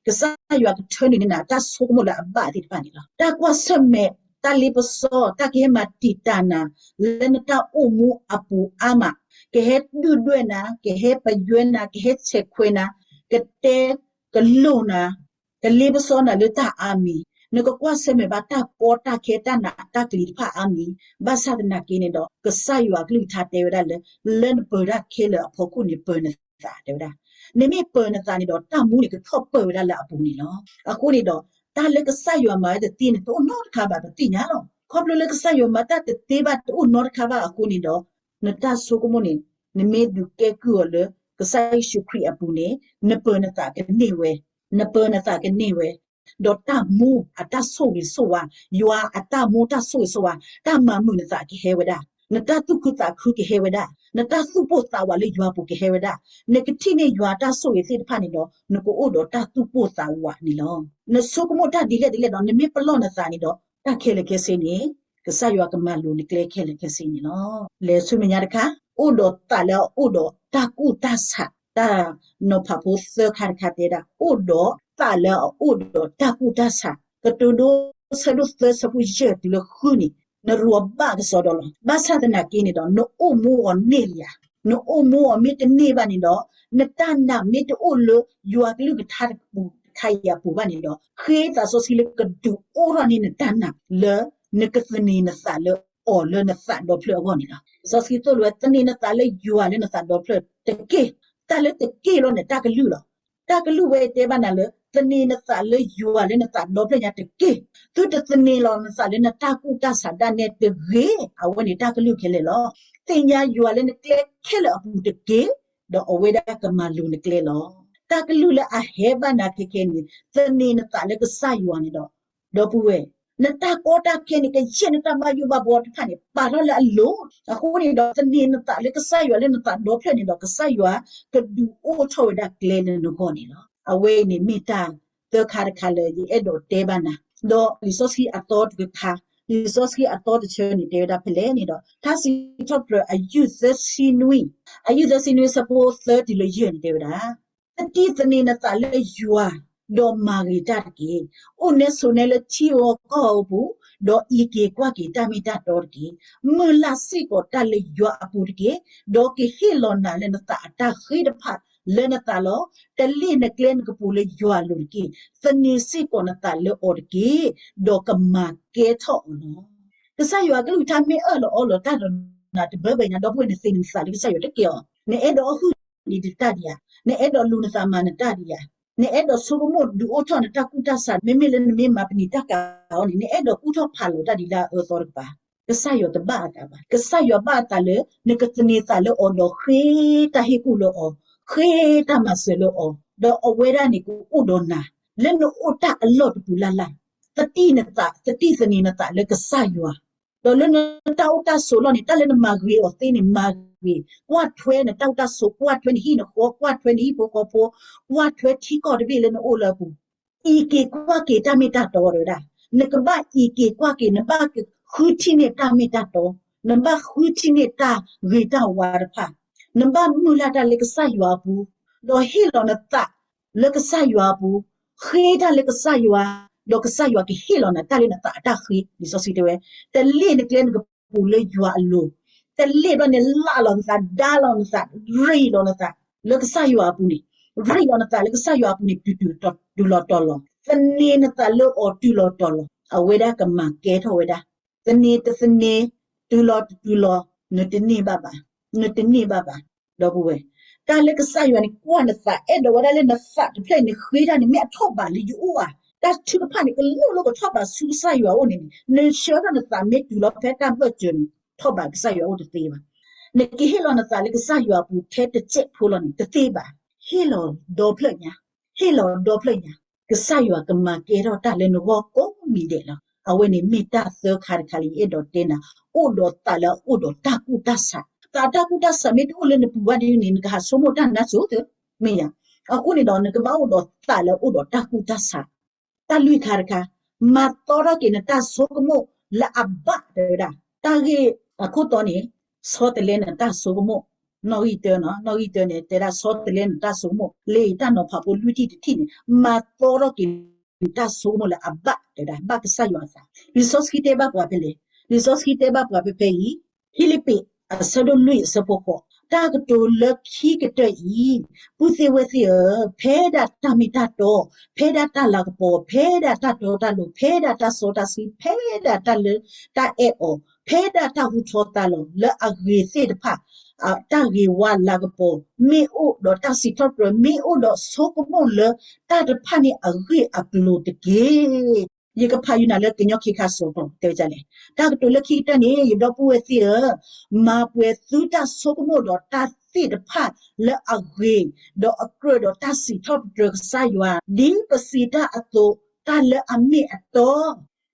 ကစၢ်ယွၤကထၢနုာ်န့ၢ်နၤ တၢ်ဆိကမိၣ်လၢအဘၣ်သ့ၣ်တဖၣ်န့ၣ်လီၤ. တၢ်ကွၢ်ဆၢၣ်မဲာ် တၢ်လ့ပစီ တၢ်ကဟဲမၤတံာ်တာ်နၤ လၢနတၢ်အိၣ်မူအပူၤအါမး, ကဟဲဒုၣ်ဒွဲၣ်နၤ, ကဟဲပယွဲနၤ, ကဟဲဆဲးခွဲးနၤ, ကတဲကလိာ်နၤ, ကလ့ပစီနၤလၢတၢ်အါမံၤ, နကကွၢ်ဆၢၣ်မဲာ်ဘၣ်တၢ်ကီတၢ်ခဲ တၢ်နးတၢ်ကျံၤတဖၣ်အါမံၤ, ဘၣ်ဆၣ်သနာ်က့န့ၣ်ဒီး ကစၢ်ယွၤအကလုၢ်ကထါတဲဝဲဒၣ်လၢ လၢနပၢၤတၢ်ခဲလၢာ်အဖီခိၣ်န့ၣ် ပၢၤနသး တဲဝဲဒၣ်. နမ့ၢ်ပၢၤနသးန့ၣ်ဒီး တၢ်မူန့ၣ်ကထီၣ်ပၢၢ်ဝဲဒၣ်လၢအပူၤန့ၣ်လီၤ. အဃိန့ၣ်ဒီး တၢ်လၢကစၢ်ယွၤမၤဝဲတသ့န့ၣ် တအိၣ်နီတခါဘၣ် ပသ့ၣ်ညါလီၤ. ခီဖျိလၢကစၢ်ယွၤမၤတၢ်တသ့ဘၣ် တအိၣ်နီတခါဘၣ်အဃိန့ၣ်ဒီး နတၢ်ဆိကမိၣ်န့ၣ် နမ့ၢ်ဒုးကဲကုၢ်အီၤလၢ ကစၢ်ယ့ၣ်ၡူးခရံာ်အပူၤန့ၣ် နပၢၤနသးကန့ၢ်ဝဲ, နပၢၤနသးကန့ၢ်ဝဲ, ဒီးတၢ်မူအတၢ်ဆိၣ်ဂ့ၤဆိၣ်ဝါ, ယွၤအတၢ်မူတၢ်ဆိၣ်ဂ့ၤဆိၣ်ဝါ, တၢ်မၤမုာ်နသးကဟဲဝဲဒၣ်, နတၢ်သူၣ်ခုသးခုကဟဲဝဲဒၣ်, နတၢ်သူၣ်ပိၢ်သးဝးလၢယွၤအပူၤကဟဲဝဲဒၣ်, နကထံၣ်န့ၢ်ယွၤတၢ်ဆိၣ်ဂ့ၤသ့ၣ်တဖၣ်န့ၣ်ဒီး နကအိၣ်ဒီးတၢ်သူၣ်ပိၢ်သးဝးန့ၣ်လီၤ. နဆိကမိၣ်တၢ်ဒ်လဲၣ်ဒ်လဲၣ်ဒီး နမ့ၢ်ပလီၢ်နသးန့ၣ်ဒီး တၢ်ခဲလၢာ်ခဲဆ့န့ၣ် ကစၢ်ယွၤကမၤလိၤနကျဲခဲလၢာ်ခဲဆ့န့ၣ်လီၤ. လဲၤဆူမဲာ်ညါတခါ, အိၣ်ဒီးသးလၢအအိၣ်ဒီးတၢ်ကူၣ်တၢ်ဆး, တၢ်နီၤဖးဖိသၢခါတခါတဲဒၣ် အိၣ်ဒီးသးလၢအအိၣ်ဒီးတၢ်ကူၣ်တၢ်ဆး, ကတိၤဒိဆၢဒိၣ်သၢဆၢဖိယဲၢ်တုၤလၢဃုန့ၣ် နရူးဘၣ်ကစီဒီလီၤ. ဘၣ်ဆၣ်သနာ်က့န့ၣ်ဒီး နအိၣ်မူအီၤန့ၢ်လံဧါ, နအိၣ်မူအီၤမ့ၢ်တန့ၢ်ဘၣ်န့ၣ်ဒီး နတၢ်နာ်မ့ၢ်တအိၣ်လၢယွၤကလုၢ်ကထါတပူၤတခါအံၤအပူၤဘၣ်န့ၣ်ဒီး ဃ့သးစီဆှံလၢကဒုးအိၣ်ထီၣ်န့ၢ်နတၢ်နာ်လၢ နကသန့ၤနသးလၢအီၤလၢနသးဒီဖျၢၣ်အဂီၢ်န့ၣ်လီၤ. လံာ်စီဆှံသိၣ်လိဝဲ သန့ၤနသးလၢယွၤလၢနသးဒီဖျၢၣ်တက့ၢ်. တၢ်လၢတက့ၢ်လီၤန့ၣ် တၢ်ကလုၢ်လီၤ. တၢ်ကလုၢ်ဝဲတဲဘၣ်နၤလၢ သန့ၤနသးလၢယွၤလၢနသးဒီဖျၢၣ်ညါတက့ၢ်. သုတသန့ၤလီၤနသးလၢနတၢ်ကူၣ်တၢ်ဆးဒၣ်နဲတဂ့ၤ. အဝဲန့ၣ်တၢ်ကလုၢ်ခဲလၢာ်လီၤ. သ့ၣ်ညါယွၤလၢနကျဲခဲလၢာ်အပူၤတက့ၢ်, ဒီးအဝဲဒၣ်ကမၤလိၤနကျဲလီၤ. တၢ်ကလုၢ်လၢအဟဲဘၣ်နၤခဲခဲန့ၣ် သန့ၤနသးလၢကစၢ်ယွၤန့ၣ်ဒီး ဒီပုၢ်ဝဲၢ်, နတၢ်ကီတၢ်ခဲန့ၣ် ကယဲၢ်နတၢ်ဘၣ်ယိၣ်ဘၣ်ဘှီတဖၣ်န့ၣ် ပာ်ထီၣ်လၢအလိၤ. အဃိန့ၣ်ဒီး သန့ၤနသးလၢကစၢ်ယွၤလၢနသးဒီဖျၢၣ်န့ၣ်ဒီး ကစၢ်ယွၤကဒုးအိၣ်ထီၣ်ဝဲဒၣ်ကျဲလၢနဂီၢ်န့ၣ်လီၤ. အဝဲအံၤန့ၣ်မ့ၢ်တၢ်သၢခါတခါလၢယအဲၣ်ဒိးတဲဘၣ်နၤ, ဒီးလံာ်စီဆှံအသီတခါ လံာ်စီဆှံအသီတဆၢန့ၣ် တဲဝဲဒၣ်ဖဲလဲၣ်န့ၣ်ဒီး ထါစံးထီၣ်ပတြၢၤအယုၢ်သၢဆံနွံ, အယုၢ်သၢဆံနွံ အဆၢဖိသၢတုၤလၢယဲၢ်န့ၣ် တဲဝဲဒၣ်, သတံၢ်သန့ၤနသးလၢယွၤ, ဒီးမၤဂ့ၤတၢ်တက့ၢ်. အိၣ်နဲဆိးနဲလၢထံဧိၤကီၢ်ဧိၤအပူၤ, ဒီးအံးက့ၤကွၢ်က့ၤတၢ်မ့ၢ်တၢ်တီတက့ၢ်. မုၢ်လၢ်စ့ၢ်ကီးတၢ်လၢယွၤအပူၤတက့ၢ်. ဒီးကဟ့ၣ်လီၤနၤလၢနသးအတၢ်ဃ့တဖၣ်လၢနသးလီၤ. တလ့ၣ်နကျဲနကပူၤလၢယွၤအလိၤတက့ၢ်. သန့ၤစ့ၢ်ကီးနသးလၢအီၤတက့ၢ်. ဒီးကမၤကဲထီၣ်အီၤလီၤ. ကစၢ်ယွၤအကလုၢ်ကထါမ့ၢ်အၢၣ်လီၤအီလီၤတၢ်ဒီးနၤတဘၣ်ဘၣ်ညါ ဒီပုၢ်ဝဲၢ် နသ့နသးလၢကစၢ်ယွၤတက့ၢ်အီၤ. နအဲၣ်ဒိးအီၣ်ဟုၣ်ဒံးတၢ်ဒံးဧါ, နအဲၣ်ဒိးလူၤနသးမၤနတၢ်ဒံးဧါ, နအဲၣ်ဒိးဆိကမိၣ်ဒုးအိၣ်ထီၣ်နတၢ်ကူၣ်တၢ်ဆး မ့မ့ၢ်လၢနမ့ၢ်မၤပနံာ်တၢ်ကၤအီၤန့ၣ် နအဲၣ်ဒိးကူၣ်ထီၣ်ဖးလီၤတၢ်ဒ်လၢအအၢအသီတကပၤ. ကစၢ်ယွၤတဘၣ်အသးဘၣ်. ကစၢ်ယွၤဘၣ်အသးလၢ နကသန့ၤသးလၢအီၤ ဒီးဃ့တၢ်ဟ့ၣ်ကူၣ်လၢအီၤ, ဃ့တၢ်မၤစၢၤလၢအီၤ, ဒီးအဝဲဒၣ်န့ၣ်ကအိၣ်ဒီးနၤ လၢနအိၣ်တၢ်အလီၢ်တပူၤလၢ်လၢ်. သတံၢ်နသး, သတံၢ်သန့ၤနသးလၢကစၢ်ယွၤ ဒီးလၢနတၢ်အိၣ်တၢ်ဆိးလီၢ်န့ၣ် တၢ်လၢနမၤဂ့ၤအီၤသ့န့ၣ် မၤဂ့ၤ, ကွၢ်ထွဲနတၢ်အိၣ်တၢ်ဆိး, ကွၢ်ထွဲနဟံၣ်နဃီ, ကွၢ်ထွဲနဟံၣ်ဖိဃီဖိ, ကွၢ်ထွဲထံကီၢ်တဘ့ၣ်လၢနအိၣ်လၢအပူၤ, အံးက့ၤကွၢ်က့ၤတၢ်မ့ၢ်တၢ်တီတဲဝဲဒၣ်. နကဘၣ်အံးက့ၤကွၢ်က့ၤ, နဘၣ်ဃုထံၣ်န့ၢ်တၢ်မ့ၢ်တၢ်တီ, နဘၣ်ဃုထံၣ်န့ၢ်တၢ်ဂ့ၤတၢ်ဝါတဖၣ်, နဘၣ်မုၢ်လၢ်တၢ်လၢကစၢ်ယွၤအပူၤ, ဒီးဟ့ၣ်လီၤနသး လၢကစၢ်ယွၤအပူၤ, ဃ့တၢ်လၢကစၢ်ယွၤ, ဒီးကစၢ်ယွၤကဟ့ၣ်လီၤနၤတၢ်လၢနသးအတၢ်ဃ့, လံာ်စီဆှံတဲဝဲ, တလ့ၣ်နကျဲနကပူၤလၢယွၤအလိၤ, တလ့ၣ်ဘျီန့ၣ် လၢ်လီၤနသး, ဒါလီၤနသး, ရ့လီၤနသး, လၢကစၢ်ယွၤအပူၤန့ၣ်, ရ့လီၤနသးလၢကစၢ်ယွၤအပူၤန့ၣ် တုၤလီၤတီၤလီၤ, သန့ၤနသးလၢအီၤတုၤလီၤတီၤလီၤ, အဝဲဒၣ်ကမၤကဲထီၣ်ဝဲဒၣ် သန့ၤတသန့ၤ, တုၤလီၤတတုၤလီၤ, နတန့ၢ်ဘၣ်ဘၣ်, နတန့ၢ်ဘၣ်ဘၣ်, ဒီပုၢ်ဝဲၢ်. တၢ်လၢကစၢ်ယွၤန့ၣ် ကွၢ်နသး အဲၣ်ဒိးဝဲဒၣ်လၢနသးတဖျၢၣ်န့ၣ် ဃ့တၢ်န့ၣ် မ့ၢ်အထီၣ်ဘးလၢယအိၣ်ဧါ, တၢ်ထုကဖၣ်န့ၣ် ကလိၣ်လိၣ်ကထီၣ်ဘးဆူကစၢ်ယွၤအအိၣ်န့ၣ်န့ၣ် နဆှၢထီၣ်နသးမ့ၢ်တုၤလီၤဖဲတၢ်ဘၢၣ်စၢၤန့ၣ် ထီၣ်ဘးကစၢ်ယွၤအအိၣ်တသ့ဘၣ်. နကဟ့ၣ်လီၤနသးလၢကစၢ်ယွၤအပူၤထဲတစဲးဖိလီၤန့ၣ် တသ့ဘၣ်. ဟ့ၣ်လီၤဒီဖျၢၣ်ညါ, ဟ့ၣ်လီၤဒီဖျၢၣ်ညါ, ကစၢ်ယွၤကမၤကဲထီၣ်တၢ်လၢနဂီၢ်ကိးမံၤဒဲးလီၤ. အဝဲန့ၣ်မ့ၢ်တၢ်သၢခါတခါလၢယအဲၣ်ဒိးတဲနၤ, အိၣ်ဒီးသးလၢအအိၣ်ဒီးတၢ်ကူၣ်တၢ်ဆး, သးတၢ်ကူၣ်တၢ်ဆးမ့ၢ်တအိၣ်လၢနပူၤဘၣ်ဒ်န့ၣ် နကဟးဆိကမိၣ်တၢ်နါစိၤသၢ, မ့ၢ်ယါ. အဃိန့ၣ်ဒီး နကဘၣ်အိၣ်ဒီးသးလၢအအိၣ်ဒီးတၢ်ကူၣ်တၢ်ဆး. တၢ်လွံၢ်ခါတခါ, မၤသီထီၣ်က့ၤနတၢ်ဆိကမိၣ်လၢအဘၣ်တဲဝဲဒၣ်. တၢ်ဂ့ၢ်အခိၣ်တီန့ၣ်, ဆီတလဲနတၢ်ဆိကမိၣ်, နီၣ်ဂံၢ်တၢနီၤ, နီၣ်ဂံၢ်တၢန့ၣ် တဲဒၣ်ဆီတလဲနတၢ်ဆိကမိၣ်, လၢတၢ်နီၤဖးဖိလွံၢ်ထံၣ်တထံၣ်န့ၣ်, မၤသီထီၣ်က့ၤနတၢ်ဆိကမိၣ်လၢအဘၣ်တဲဝဲဒၣ်, ဘၣ်ကစၢ်ယွၤအသး. လံာ်စီဆှံတဲဘၣ်ပှၤဖဲလဲၣ်, လံာ်စီဆှံတဲဘၣ်ပှၤဖဲဖဲအံၤ, ဖံလံးပံး အဆၢဒိၣ်လွံၢ်အဆၢဖိဃိး, တၢ်ကတိၤလၢခံကတၢၢ်အံၤ, ပုၢ်သ့ၣ်ဝဲၢ်သ့ၣ်ဧၢ, ဖဲဒၣ်တၢ်မ့ၢ်တၢ်တီ, ဖဲဒၣ်တၢ်လၤကပီၤ, ဖဲဒၣ်တၢ်တီတၢ်လိၤ, ဖဲဒၣ်တၢ်စီတၢ်ဆှံ, ဖဲဒၣ်တၢ်လၢတၢ်အဲၣ်အီၤ, ဖဲဒၣ်တၢ်ဟူထီသါလီၤလၢအဂ့ၤသ့ၣ်တဖၣ်, တၢ်ဂ့ၤဝါလၤကပီၤ မ့ၢ်အိၣ်ဒီးတၢ်စံးထီၣ်ပတြၢၤ မ့ၢ်အိၣ်ဒီးဆိကမိၣ်လၢတၢ်တဖၣ်န့ၣ်အဂ့ၢ်အကျိၤတက့ၢ်. ယကဖးယုာ်နၤလၢကညီခ့ခါစိးတီ တဲဝဲဒ်လဲၣ်. တၢ်ကတိၤလၢခံကတၢၢ်န့ၣ် ယဒီပုၢ်ဝဲၢ်သ့ၣ်ဧၢ, မၤပှဲၤသုတၢ်ဆိကမိၣ်ဒီးတၢ်သ့ၣ်တဖၣ်လၢအဂ့ၤ, ဒီးအကြၢးဒီးတၢ်စံးထီၣ်ပတြၢၤကစၢ်ယွၤ, ဒ်ပစံးတၢ်အသိး, တၢ်လၢအမ့ၢ်အတီ,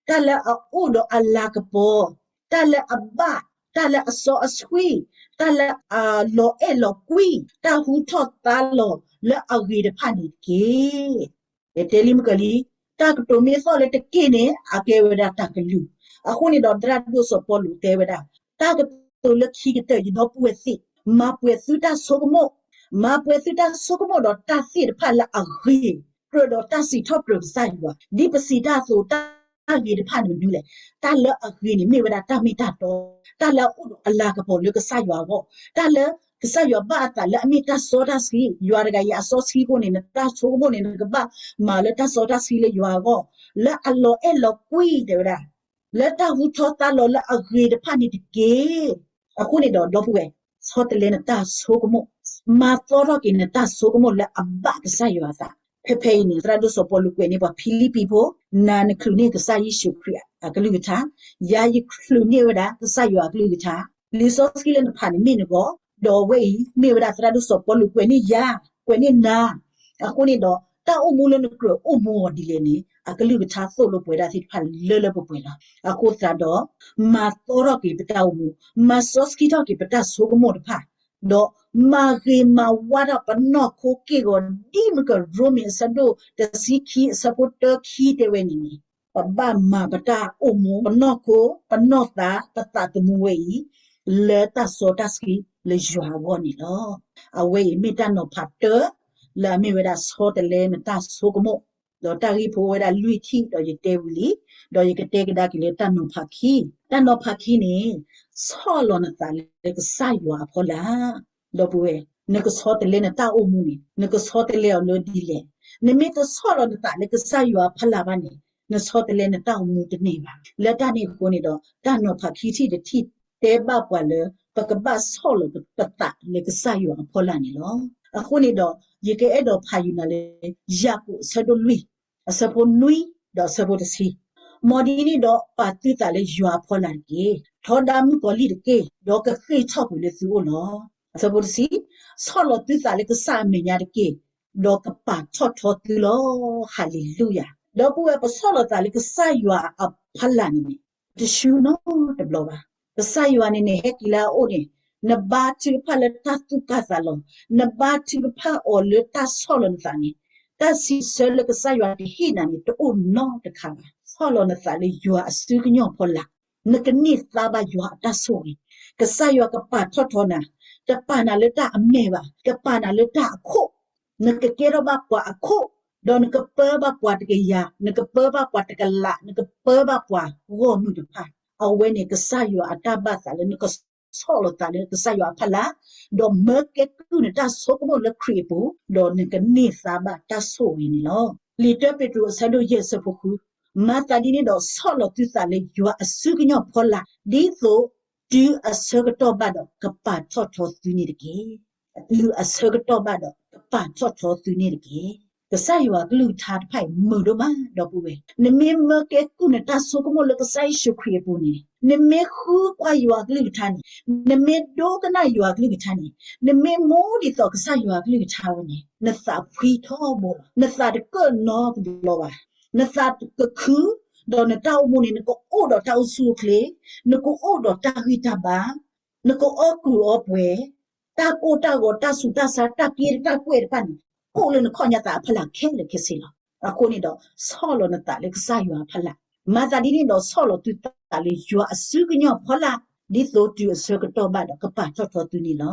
တၢ်လၢအအိၣ်ဒီးအလၤကပီၤ, တၢ်လၢအဘၣ်, တၢ်လၢအစီအဆှံ, တၢ်လၢအလီၤအဲၣ်လီၤကွံ, တၢ်ဟူထီၣ်သါလီၤလၢအဂ့ၤတဖၣ်န့ၣ်တက့ၢ်. ယတဲလံမ့ၢ်ကလံ, တၢ်ကတိၤမ့ၢ်သီၣ်လၢတက့ၢ်န့ၣ် အကဲဝဲဒၣ်တၢ်ကလုၢ်. အဃိန့ၣ်ဒီးသရၣ်ဒိၣ်စီၤပီလူးတဲဝဲဒၣ်, တၢ်ကတိၤလၢခံကတၢၢ် ယဒီပုၢ်ဝဲၢ်သ့ၣ်, မၤပှဲၤသုတၢ်ဆိကမိၣ်, မၤပှဲၤသုတၢ်ဆိကမိၣ်ဒီးတၢ်သ့ၣ်တဖၣ်လၢအဂ့ၤ, ကြၢးဒီးတၢ်စံးထီၣ်ပတြၢၤကစၢ်ယွၤ, ဒ်ပစံးတၢ်အသိး, တၢ်ဂ့ၤတဖၣ်န့ၣ်မနုၤလဲၣ်. တၢ်လၢအဂ့ၤန့ၣ်မ့ၢ်ဝဲဒၣ်တၢ်မ့ၢ်တၢ်တီ, တၢ်လၢအအိၣ်ဒီးအလၤကပီၤလၢကစၢ်ယွၤအဂီၢ်, တၢ်လၢကစၢ်ယွၤဘၣ်အသးလၢအမ့ၢ်တၢ်စီတၢ်ဆှံ, ယွၤတဂၤအံၤအစီဆှံအဃိန့ၣ် နတၢ်ဆိကမိၣ်န့ၣ် နကဘၣ်မၤလၢတၢ်စီတၢ်ဆှံလၢယွၤအဂီၢ်, လၢအလီၤအဲၣ်လီၤကွံတဲဝဲဒၣ်, လၢတၢ်ဟူထီသါလီၤလၢအဂ့ၤတဖၣ်န့ၣ်တက့ၢ်. အဃိန့ၣ်ဒီး ဒီပုၢ်ဝဲၢ်, ဆီတလဲနတၢ်ဆိကမိၣ်, မၤသီထီၣ်က့ၤနတၢ်ဆိကမိၣ်လၢအဘၣ်ကစၢ်ယွၤအသး. ဖဲဖဲအံၤန့ၣ် သရၣ်ဒိၣ်စီၤပီလူးကွဲးန့ၢ်ပှၤဖံလံးပံးဖိ, နၤနချုးန့ၢ်ကစၢ်ယ့ၣ်ၡူးခရံာ်အကလုၢ်ကထါ, ယၤယချုးန့ၢ်ဝဲဒၣ်ကစၢ်ယွၤအကလုၢ်ကထါ, လံာ်စီဆှံလၢနဖးန့ၣ်မ့ၢ်နဂီၢ်, ဒီးအဝဲအံၤမ့ၢ်ဝဲဒၣ်သရၣ်ဒိၣ်စီၤပီလူးကွဲးန့ၢ်ယၤ, ကွဲးန့ၢ်နၤ, အဃိန့ၣ်ဒီး တၢ်အိၣ်မူလၢနကြၢးအိၣ်မူအီၤဒ်လဲၣ်န့ၣ် အကလုၢ်ကထါသိၣ်လိပှဲၤဒၣ်သ့ၣ်တဖၣ်လၢလၢပှဲၤပှဲၤလီၤ. အဃိသတးဒီး မၤသီထီၣ်က့ၤပတၢ်အိၣ်မူ, မၤစီဆှံထီၣ်က့ၤပတၢ်ဆိကမိၣ်တဖၣ်, ဒီးမၤဂ့ၤမၤဝါထီၣ်ပနီၢ်ခိက့ၢ်ဂီၤ ဒ်မုၢ်ကရိမ့ၤအဆၢဒိၣ်တဆံခံအဆၢဖိတၢခံတဲဝဲန့ၣ်န့ၣ် ပဘၣ်မၤပတၢ်အိၣ်မူ ပနီၢ်ခိ ပနီၢ်သး ပသးသမူဝဲအံၤ လၢတၢ်စီတၢ်ဆှံလၢယွၤအဂီၢ်န့ၣ်လီၤ. အဝဲအံၤမ့ၢ်တၢ်နီၤဖးတၢ လၢအမ့ၢ်ဝဲဒၣ်ဆီတလဲနတၢ်ဆိကမိၣ်, ဒီးတၢ်ဂ့ၢ်ဖိဝဲဒၣ်လွံၢ်ထံၣ် ဒီးယတဲဝံၤလံ, ဒီးယကတဲကဒါက့ၤလၢတၢ်နီၤဖးခံ, တၢ်နီၤဖးခံန့ၣ် ဆီၣ်လီၤနသးလၢကစၢ်ယွၤအဖီလာ် ဒီပုၢ်ဝဲၢ်, နကဆီတလဲနတၢ်အိၣ်မူန့ၣ် နကဆီတလဲအီၤလၢဒ်လဲၣ်. နမ့ၢ်တဆီၣ်လီၤနသးလၢကစၢ်ယွၤအဖီလာ်ဘၣ်န့ၣ် နဆီတလဲနတၢ်အိၣ်မူတန့ၢ်ဘၣ်. လၢတၢ်န့ၣ်အဃိန့ၣ်ဒီး တၢ်နီၤဖးခံထံၣ်တထံၣ် တဲဘၣ်ပှၤလၢ ပကဘၣ်ဆီၣ်လီၤပသးလၢကစၢ်ယွၤအဖီလာ်န့ၣ်လီၤ. အဃိန့ၣ်ဒီး ယကအဲၣ်ဒိးဖးယုာ်နၤလၢ ယၤကိာ်အဆၢဒိၣ်လွံၢ် အဆၢဖိနွံ ဒီးအဆၢဖိတဆံ, မ်ဒ်န့ၣ်ဒီးပာ်သုသးလၢယွၤအဖီလာ်တက့ၢ်. ထီဒါမုၣ်ကီၤလံၢ်တက့ၢ်, ဒီးကဃ့ၢ်ထီၣ်ကွံာ်လၢသုအိၣ်လီၤ. အဆၢဖိတဆံ, ဆီၣ်လီၤသုသးလၢကစၢ်အမဲာ်ညါတက့ၢ်, ဒီးကပာ်ထီၣ်ထီသုလီၤ. ဟၤလ့လူယၤ. ဒီပုၢ်ဝဲၢ် ပဆီၣ်လီၤသးလၢကစၢ်ယွၤအဖီလာ်န့ၣ်န့ၣ် တဆူနီတဘျီဘၣ်. ကစၢ်ယွၤန့ၣ်န့ၣ် ဟဲက့ၤလၢအအိၣ်န့ၣ် နဘါထုကဖၣ်လၢတၢ်သူၣ်ကၢ်သးလီၤ, နဘါထုကဖၣ်အီၤလၢတၢ်ဆီၣ်လီၤနသးန့ၣ်, တၢ်စံးဆၢလၢကစၢ်ယွၤတဟ့ၣ်နၤန့ၣ် တအိၣ်နီတခါဘၣ်. ဆီၣ်လီၤနသးလၢယွၤအစုကညီၢ်ဖီလာ်, နကန့ၢ်သါဘၣ်ယွၤအတၢ်ဆိၣ်ဂ့ၤ. ကစၢ်ယွၤကပာ်ထီၣ်ထီနၤ, တပာ်နၤလၢတၢ်အမဲၢ်ဘၣ်, ကပာ်နၤလၢတၢ်အခိၣ်, နကကဲထီၣ်ဘၣ်ပှၤအခိၣ်, ဒီးနကပၢဘၣ်ပှၤတကယၤ, နကပၢဘၣ်ပှၤတကလး, နကပၢဘၣ်ပှၤဂီၢ်မုၢ်တဖၣ်. အဝဲန့ၣ်ကစၢ်ယွၤအတၢ်ဘၣ်သးလၢနကဆီၣ်လီၤသးလၢကစၢ်ယွၤအဖီလာ်, ဒီးမၢကဲကုၢ်နတၢ်ဆိကမိၣ်လၢခရံာ်အပူၤ, ဒီးနကန့ၢ်သါဘၣ်တၢ်ဆိၣ်ဂ့ၤန့ၣ်လီၤ. လံာ်တၢပ့းတရူးအဆၢဒိၣ်ယဲၢ်အဆၢဖိဃု, မၤသးဒ်န့ၣ်ဒီးဆီၣ်လီၤသုသးလၢယွၤအစုကညီၢ်ဖီလာ်, ဒ်သိးတုၤအဆၢကတီၢ်ဘၣ်ဒီးကပာ်ထီၣ်ထီသုန့ၣ်တက့ၢ်. တုၤအဆၢကတီၢ်ဘၣ်ဒီးကပာ်ထီၣ်ထီသုန့ၣ်တက့ၢ်. ကစၢ်ယွၤအကလုၢ်ကထါတဖၣ်အံၤမုာ်ဒိၣ်မး ဒီပုၢ်ဝဲၢ်, နမ့ၢ်မၢကဲကုၢ်နတၢ်ဆိကမိၣ်လၢကစၢ်ယ့ၣ်ၡူးခရံာ်အပူၤန့ၣ်, နမ့ၢ်ဃုကွၢ်ယွၤအကလုၢ်ကထါန့ၣ်, နမ့ၢ်ဒိကနၣ်ယွၤအကလုၢ်ကထါန့ၣ်, နမ့ၢ်မိၣ်ဒ်သိးကစၢ်ယွၤအကလုၢ်ကထါဝဲန့ၣ်, နသးဖှံထီဘိလီၤ. နသးတကၢၣ်နီတဘျီဘၣ်. နသးကခု, ဒီးနတၢ်အိၣ်မူန့ၣ် နကအိၣ်ဒီးတၢ်အိၣ်ဆူၣ်အိၣ်ချ့, နကအိၣ်ဒီးတၢ်ဂံၢ်တၢ်ဘါ, နကအီၣ်ကုၢ်အီပှဲၤ, တၢ်ကိၢ်တၢ်ဂီၤ တၢ်ဆူးတၢ်ဆါ တၢ်က့တၢ်ကွဲၢ်တဖၣ်န့ၣ် အိၣ်လၢနခီၣ်ညါသးအဖီလာ်ခဲလၢာ်ခဲဆ့လီၤ. အဃိန့ၣ်ဒီး ဆီၣ်လီၤနသးလၢကစၢ်ယွၤအဖီလာ်, မၤသးဒ်န့ၣ်ဒီးဆီၣ်လီၤသုသးလၢယွၤအစုကညီၢ်ဖီလာ်, ဒ်သိးတုၤအဆၢကတီၢ်ဘၣ်ဒီးကပာ်ထီၣ်ထီသုန့ၣ်လီၤ.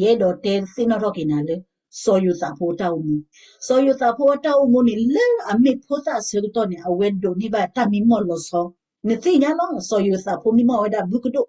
ယအဲၣ်ဒိးတဲသ့ၣ်နီၣ်ထီၣ်က့ၤနၤလၢ စီၤယိၤသးဖိအတၢ်အိၣ်မူ, စီၤယိၤသးဖိအတၢ်အိၣ်မူန့ၣ် လၢအမ့ၢ်ဖိသၣ်အဆၢကတီၢ်န့ၣ် အဝဲဒိးန့ၢ်ဘၣ်တၢ်မံမီၢ်လီၤဆီ, နသ့ၣ်ညါလီၤ စီၤယိၤသးဖိမံမီၢ်ဝဲဒၣ်ဘုကဒိၣ်,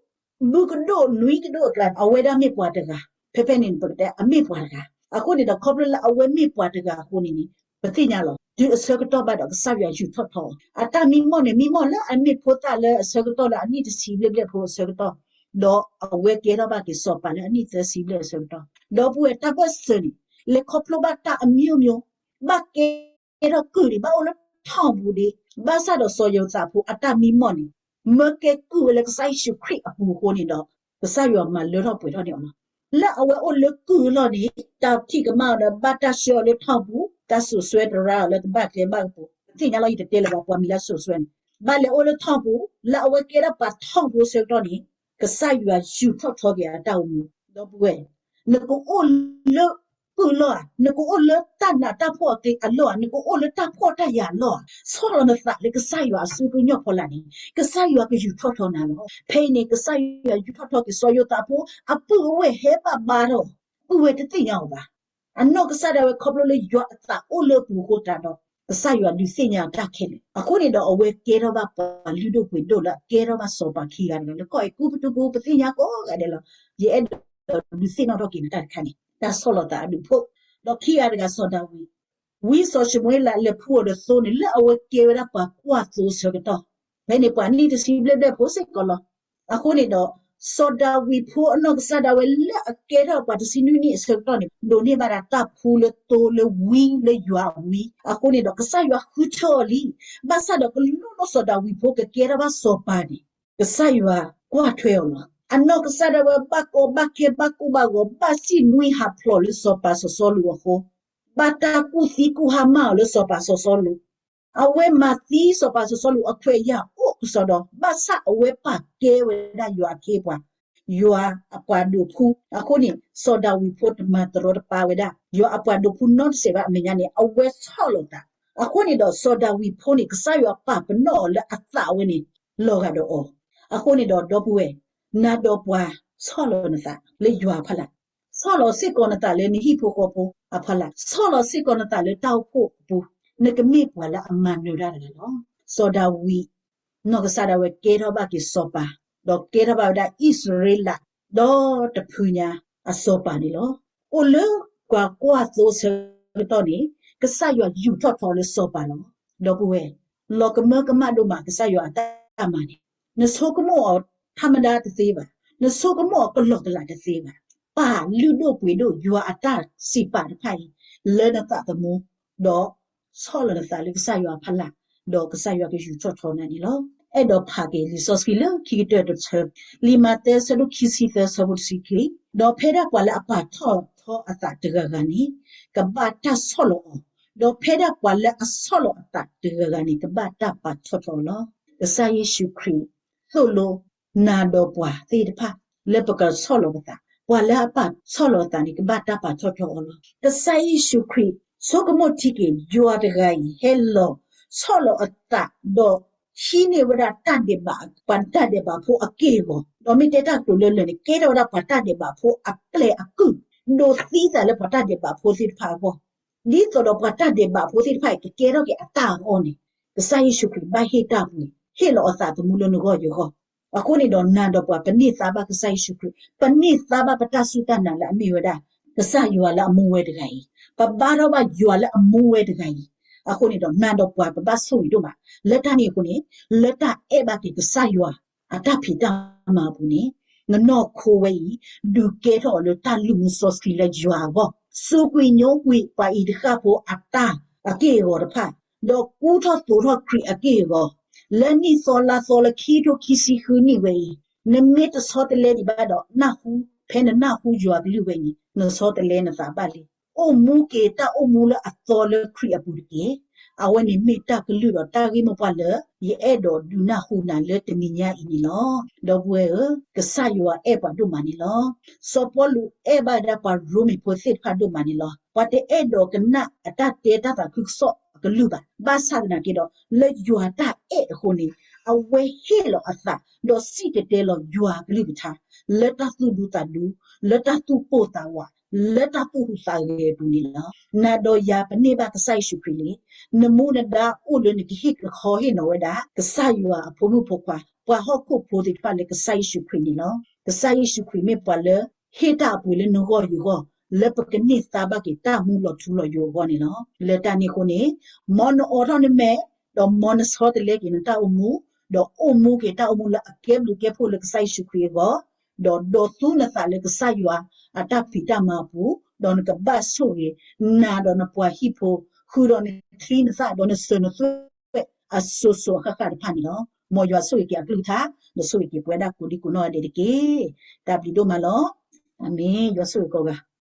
ဘုကဒိၣ်နွံကဒိၣ်အကျါန့ၣ် အဝဲဒၣ်မ့ၢ်ပှၤတဂၤ, ဖဲဖဲန့ၣ်န့ၣ် ပကတဲအမ့ၢ်ပှၤတဂၤ, အဃိန့ၣ်ဒီးခီဖျိလၢအဝဲမ့ၢ်ပှၤတဂၤအဃိန့ၣ်န့ၣ် ပသ့ၣ်ညါလီၤ တုၤအဆၢကတီၢ်ဘၣ်ဒီးကစၢ်ယွၤယူာ်ထီၣ်ထီ, အတၢ်မံမီၢ်န့ၣ် မံမီၢ်လၢအမ့ၢ်ဖိသၣ်လၢအဆၢကတီၢ်လၢအနံၣ်တဆံဘျဲၣ်ဘျဲၣ်ဖိအဆၢကတီၢ်, ဒီးအဝဲကဲထီၣ်ဘၣ်က့ၤစီၤပၤလၢအနံၣ်သၢဆံဘျဲၣ်အဆၢကတီၢ်, ဒီပုၢ်ဝဲၢ်တၢ်ဘၢၣ်စၢၤန့ၣ် လဲၤခီဖျိဘၣ်တၢ်အမျိုးမျိုး, ဘၣ်ကဲထီၣ်ကုၢ်ဒံး ဘၣ်အိၣ်လၢထီၣ်ပူၤဒံး, ဘၣ်ဆၣ်ဒီးစီၤယိၤသးဖိအတၢ်မံမီၢ်န့ၣ် မၢကဲကုၢ်ဝဲလၢကစၢ်ယ့ၣ်ၡူးခရံာ်အပူၤအဃိန့ၣ်ဒီး ကစၢ်ယွၤမၤလၢထီၣ်ပှဲၤထီၣ်န့ၢ်အီၤလီၤ. လၢအဝဲအိၣ်လၢကုၢ်အလီၢ်န့ၣ် တၢ်ထံၣ်ကမၣ်အီၤဒီးဘၣ်တၢ်ဆှၢအီၤလၢထီၣ်ပူၤ, တၢ်စိာ်စွဲတရါအီၤလၢတဘၣ်ကျဲဘၣ်ကပူၤ, ပသ့ၣ်ညါလီၤယတတဲလၢၤဘၣ် ပှၤမံၤလၢစိာ်စွဲန့ၣ်, ဘၣ်လဲၤအိၣ်လၢထီၣ်ပူၤ, လၢအဝဲကဲထီၣ်ပှၤထီၣ်ပူၤအဆၢကတီၢ်န့ၣ် ကစၢ်ယွၤယူာ်ထီၣ်ထီက့ၤအတၢ်အိၣ်မူ, ဒီပုၢ်ဝဲၢ်, နကအိၣ်လၢကုၢ်လီၢ်ဧါ, နကအိၣ်လၢတၢ်နးတၢ်ဖှီၣ်အကျဲအလီၢ်ဧါ, နကအိၣ်လၢတၢ်ဖှီၣ်တၢ်ယာ်အလီၢ်ဧါ, ဆီၣ်လီၤနသးလၢကစၢ်ယွၤအစုကညီၢ်ဖီလာ်န့ၣ် ကစၢ်ယွၤကယူာ်ထီၣ်ထီနၤလီၤ. ဖဲအံၤန့ၣ် ကစၢ်ယွၤယူာ်ထီၣ်ထီက့ၤစီၤယိၤသးဖိ အပုၢ်အဝဲၢ်ဟဲဘၣ်ဘါထီၣ်, ပုၢ်ဝဲၢ်တသ့ၣ်ညါအီၤဘၣ်. အနီၢ်ကစၢ်ဒၣ်ဝဲခီဖျိလၢယွၤအသးအိၣ်လၢအပူၤအဃိသတးဒီး ကစၢ်ယွၤဒုးသ့ၣ်ညါအတၢ်ခဲလၢာ်, အဃိန့ၣ်ဒီးအဝဲကဲထီၣ်ဘၣ်ပှၤလုၢ်ဒိၣ်ပှ့ၤဒိၣ်လၢအကဲထီၣ်ဘၣ်စီၤပၤခံဂၤတဂၤလၢကီၢ်အဲၤကူပတူးပူၤ ပသ့ၣ်ညါကိးဂၤဒဲးလီၤ. ယအဲၣ်ဒိးဒုးသ့ၣ်နီၣ်ထီၣ်က့ၤနတၢ်တခါန့ၣ် တၢ်ဆီၣ်လီၤသးအဒူၣ်ဖိ, ဒီးခံဂၤတဂၤစီၤဒၤဝံး ဝံစီၤၡမူၤအ့လးလဲၤဖှူအီၤဒီးသိန့ၣ် လၢအဝဲကဲဝဲဒၣ်ပှၤကွၢ်သိအဆၢကတီၢ်, ဖဲန့ၣ်ပှၤနံၣ်တဆံဘျဲၣ်ဘျဲၣ်ဖိစ့ၢ်ကီးလီၤ. အဃိန့ၣ်ဒီး စီၤဒၤဝံးဖိအနီၢ်ကစၢ်ဒၣ်ဝဲလၢအကဲထီၣ်ပှၤတဆံနွံနံၣ်အဆၢကတီၢ်န့ၣ် ဒိးန့ၢ်ဘၣ်ဒၣ်တၢ်ဖှူလၢသိလၢဝံလၢယွၤအဝံ, အဃိန့ၣ်ဒီးကစၢ်ယွၤဃုထၢအီၤလံ, ဘၣ်ဆၣ်ဒီးကလိၣ်စီၤဒၤဝံးဖိကကဲထီၣ်ဘၣ်စီၤပၤန့ၣ် ကစၢ်ယွၤကွၢ်ထွဲအီၤလီၤ. အနီၢ်ကစၢ်ဒၣ်ဝဲဘၣ်ကီဘၣ်ခဲဘၣ်ကိၢ်ဘၣ်ဂီၤ ဘၣ်စံၣ်မှံဟးဖျိးလၢစီၤပၤစီၤစီလူးအဃိ, ဘၣ်တၢ်ကူၣ်သံကူၣ်ဟါမၢ်အီၤလၢစီၤပၤစီၤစီလူး, အဝဲမၤသံစီၤပၤစီၤစီလူးအခွဲးအယာ်အိၣ်ကစီဒီ, ဘၣ်ဆၣ်အဝဲပာ်ကဲဝဲဒၣ်ယွၤအခ့အပှၤ, ယွၤအပှၤဒိးဖှူ, အဃိန့ၣ် စီၤဒၤဝံးဖိတမၤတရီတပါဝဲဒၣ် ယွၤအပှၤဒိးဖှူနီတစဲးဘၣ်အမဲာ်ညါန့ၣ် အဝဲဆီၣ်လီၤသး အဃိန့ၣ်ဒီးစီၤဒၤဝံးဖိန့ၣ် ကစၢ်ယွၤပာ်ပနီၣ်အီၤလၢအသးဝဲန့ၣ် လီၤဂာ်ဒီးအီၤ. အဃိန့ၣ်ဒီးဒီပုၢ်ဝဲၢ်, နၤဒီးပှၤဆီၣ်လီၤနသးလၢယွၤအဖီလာ်, ဆီၣ်လီၤစ့ၢ်ကီးနသးလၢနဟံၣ်ဖိဃီဖိအဖီလာ်, ဆီၣ်လီၤစ့ၢ်ကီးနသးလၢတၢ်အိၣ်ဖှိၣ်အပူၤ, နကမ့ၢ်ပှၤလၢအမၤနၢၤတၢ်တဂၤလီၤ. စီၤဒၤဝံး နီၢ်ကစၢ်ဒၣ်ဝဲကဲထီၣ်ဘၣ်က့ၤစီၤပၤ, ဒီးကဲထီၣ်ဘၣ်ဝဲဒၣ်အံၣ်စရ့လး ဒီတဖုညါအစီၤပၤန့ၣ်လီၤ. အိၣ်လၢပှၤကွၢ်သိဆၢကတီၢ်န့ၣ် ကစၢ်ယွၤယူာ်ထီၣ်ထီလၢစီၤပၤလီၤ. ဒီပုၢ်ဝဲၢ်, လီၤကမၢကမၣ်ဒိၣ်မးကစၢ်ယွၤအတၢ်မၤန့ၣ်, နဆိကမိၣ်အီၤထးမဒါတသ့ဘၣ်, နဆိကမိၣ်အီၤကလီၤကလးတသ့ဘၣ်. ပာ်လုၢ်ဒိၣ်ပှ့ၤဒိၣ်ယွၤအတၢ်စံးပာ်တဖၣ်အံၤ လၢနသးသမူ, ဒီး ဆီၣ်လီၤနသးလၢကစၢ်ယွၤအဖီလာ်, ဒီးကစၢ်ယွၤကယူာ်ထီၣ်ထီနၤန့ၣ်လီၤ. အဲၣ်ဒိးဖးက့ၤလံာ်စီဆှံလၢခံကတၢၢ်တဆၢ, လံာ်မးသဲအဆၢဒိၣ်ခံဆံသၢအဆၢဖိတဆံခံ, ဒီးဖဲဒၣ်ပှၤလၢအပာ်ထီၣ်ထီအသးတဂၤဂၤန့ၣ် ကဘၣ်တၢ်ဆီၣ်လီၤအီၤ, ဒီးဖဲဒၣ်ပှၤလၢအဆီၣ်လီၤအသးတဂၤဂၤန့ၣ် ကဘၣ်တၢ်ပာ်ထီၣ်ထီအီၤလီၤ. ကစၢ်ယ့ၣ်ၡူးခရံာ် သိၣ်လိ နၤဒီးပှၤသ့ၣ်တဖၣ် လၢပကဆီၣ်လီၤပသး, ပှၤလၢအပာ်ဆီၣ်လီၤအသးန့ၣ် ကဘၣ်တၢ်ပာ်ထီၣ်ထီအီၤလီၤ. ကစၢ်ယ့ၣ်ၡူးခရံာ် ဆိကမိၣ်ထံက့ၤ ယွၤတဂၤအံၤ ဟဲလီၤဆီၣ်လီၤအသး ဒီးဟံးန့ၢ်ဝဲဒၣ်တၢ်ဒဲးဘး ပှၤတၢ်ဒဲးဘးဖိအက့ၢ်အဂီၤ, ဒီးမ့ၢ်တဲတၢ်ကတိၤလၢလၢာ်န့ၣ် ကဲထီၣ်ဝဲဒၣ်ပှၤတၢ်ဒဲးဘးဖိအပျဲၢ်အကုၢ်, ဒိးသံသးလၢပှၤတၢ်ဒဲးဘးဖိသ့ၣ်တဖၣ်အဂီၢ် ဒ်သိးဒီးပှၤတၢ်ဒဲးဘးဖိသ့ၣ်တဖၣ်အံၤ ကကဲထီၣ်က့ၤအတၢ်အီၣ်န့ၣ်, ကစၢ်ယ့ၣ်ၡူးခရံာ်ဘၣ်ဟ့ၣ်တၢ်ပှ့ၤ, ဟ့ၣ်လီၤအသးသမူလၢနဂီၢ်ယဂီၢ်. အဃိန့ၣ်ဒီးနၤဒီးပှၤ ပန့ၢ်သါဘၣ်ကစၢ်ယ့ၣ်ၡူးခရံာ်, ပန့ၢ်သါဘၣ်ပတၢ်စူၢ်တၢ်နာ်လၢအမ့ၢ်ဝဲဒၣ် ကစၢ်ယွၤလၢအမူဝဲတဂၤအံၤ, ပဘါထီၣ်ဘၣ်ယွၤလၢအမူဝဲတဂၤအံၤ. အဃိန့ၣ်ဒီးနၤဒီးပှၤ ပဘၣ်ဆိၣ်ဂ့ၤဒိၣ်မး, လၢတၢ်န့ၣ်အဃိန့ၣ်, လၢတၢ်အဲၣ်ဘၣ်က့ၤကစၢ်ယွၤ အတၢ်ဖံးတၢ်မၤအပူၤန့ၣ်, နနီၢ်ခိဝဲအံၤ ဒုးကဲထီၣ်အီၤလၢတၢ်လုၢ်မူစီဆှံလၢယွၤအဂီၢ်, စူးကွံာ်ညိကွံာ်ပှၤအံၤတဃၣ်ဖိအတၢ်အက့ၢ်အဂီၤတဖၣ်, ဒီးကူထီၣ်သိးထီၣ်ခရံာ်အက့ၢ်အဂီၤ, လၢနံၣ်သီလါသီလၢခံထိခံဆံဃုနံၣ်ဝဲအံၤ, နမ့ၢ်တဆီတလဲဒံးဘၣ်ဒီး နၢ်ဟူ, ဖဲနနၢ်ဟူယွၤအကလုၢ်ဝဲန့ၣ် နဆီတလဲနသးဘၣ်လံ. အိၣ်မူက့ၤတၢ်အိၣ်မူလၢအသီလၢခရံာ်အပူၤတက့ၢ်. အဝဲန့ၣ်မ့ၢ်တၢ်ကလုၢ်ဒီးတၢ်ဂ့ၢ်မိၢ်ပှၢ်လၢ ယအဲၣ်ဒိးဒုးနၢ်ဟူနၤလၢတနံၤညါအံၤန့ၣ်လီၤ. ဒီပုၢ်ဝဲၢ်ဧၢ, ကစၢ်ယွၤအဲၣ်ပှၤဒိၣ်မးန့ၣ်လီၤ. စီၤပီလူးအဲၣ်ဘၣ်ဝဲဒၣ်ပှၤရိမ့ၤဖိသ့ၣ်တဖၣ်ဒိၣ်မးန့ၣ်လီၤ. ပှၤတအဲၣ်ဒိးကနၣ်အတၢ်တဲတၢ်သးခုကစီၣ်အကလုၢ်ဘၣ်. ဘၣ်ဆၣ်သနာ်က့ဒီး လၢယွၤတၢ်အဲၣ်အဃိန့ၣ်, အဝဲဟ့ၣ်လီၤအသး ဒီးစံၣ်တဲၤတဲလီၤယွၤအကလုၢ်ကထါ, လၢတၢ်သူၣ်ဒူသးဒူ, လၢတၢ်သူၣ်ပိၢ်သးဝး, လၢတၢ်သူၣ်ဟူးသးဂဲၤအပူၤန့ၣ်လီၤ. နၤဒီးယၤပန့ၢ်ဘၣ်ကစၢ်ယ့ၣ်ၡူးခရံာ်လံ. နမူနဒါအိၣ်လၢနကဟ့ၣ်ကခီဟ့ၣ်နီၤဝဲဒၣ် ကစၢ်ယွၤအဖိမုၣ်ဖိခွါ, ပှၤဟီၣ်ခိၣ်ဖိသ့ၣ်တဖၣ်လၢကစၢ်ယ့ၣ်ၡူးခရံာ်န့ၣ်လီၤ. ကစၢ်ယ့ၣ်ၡူးခရံာ်မ့ၢ်ပှၤလၢ ဟ့ၣ်တၢ်အပှ့ၤလၢနဂီၢ်ယဂီၢ်, လၢပကန့ၢ်သါဘၣ်က့ၤတၢ်မူလီၤထူလီၤယိာ်အဂီၢ်န့ၣ်လီၤ. လၢတၢ်န့ၣ်အဃိန့ၣ်, မ်နအိးထီၣ်နမဲာ်, ဒီးမ်နဆီတလဲက့ၤနတၢ်အိၣ်မူ, ဒီးအိၣ်မူက့ၤတၢ်အိၣ်မူလၢအကဲဘျုးကဲဖှိၣ်လၢကစၢ်ယ့ၣ်ၡူးခရံာ်အဂီၢ်, ဒီးဒိးသူနသးလၢကစၢ်ယွၤအတၢ်ဖံးတၢ်မၤအပူၤ, ဒီးနကဘၣ်ဆိၣ်ဂ့ၤ နၤဒီးနပှၤဟံၣ်ဖိ, ဃုာ်ဒီးနချံနသၣ်ဒီးနစၢၤနသွဲၣ် အစိၤစိၤအဃၣ်ဃၣ်တဖၣ်န့ၣ်လီၤ. မ်ယွၤဆိၣ်ဂ့ၤက့ၤအကလုၢ်ကထါ, ဒီးဆိၣ်ဂ့ၤက့ၤပဝဲဒၣ်ကိးဒံကိးနီၢ်ဂၤဒဲးတက့ၢ်. တၢ်ဘျုးဒိၣ်မးလီၤ. အၤမ့ၣ်, ယွၤဆိၣ်ဂ့ၤကိးဂၤ.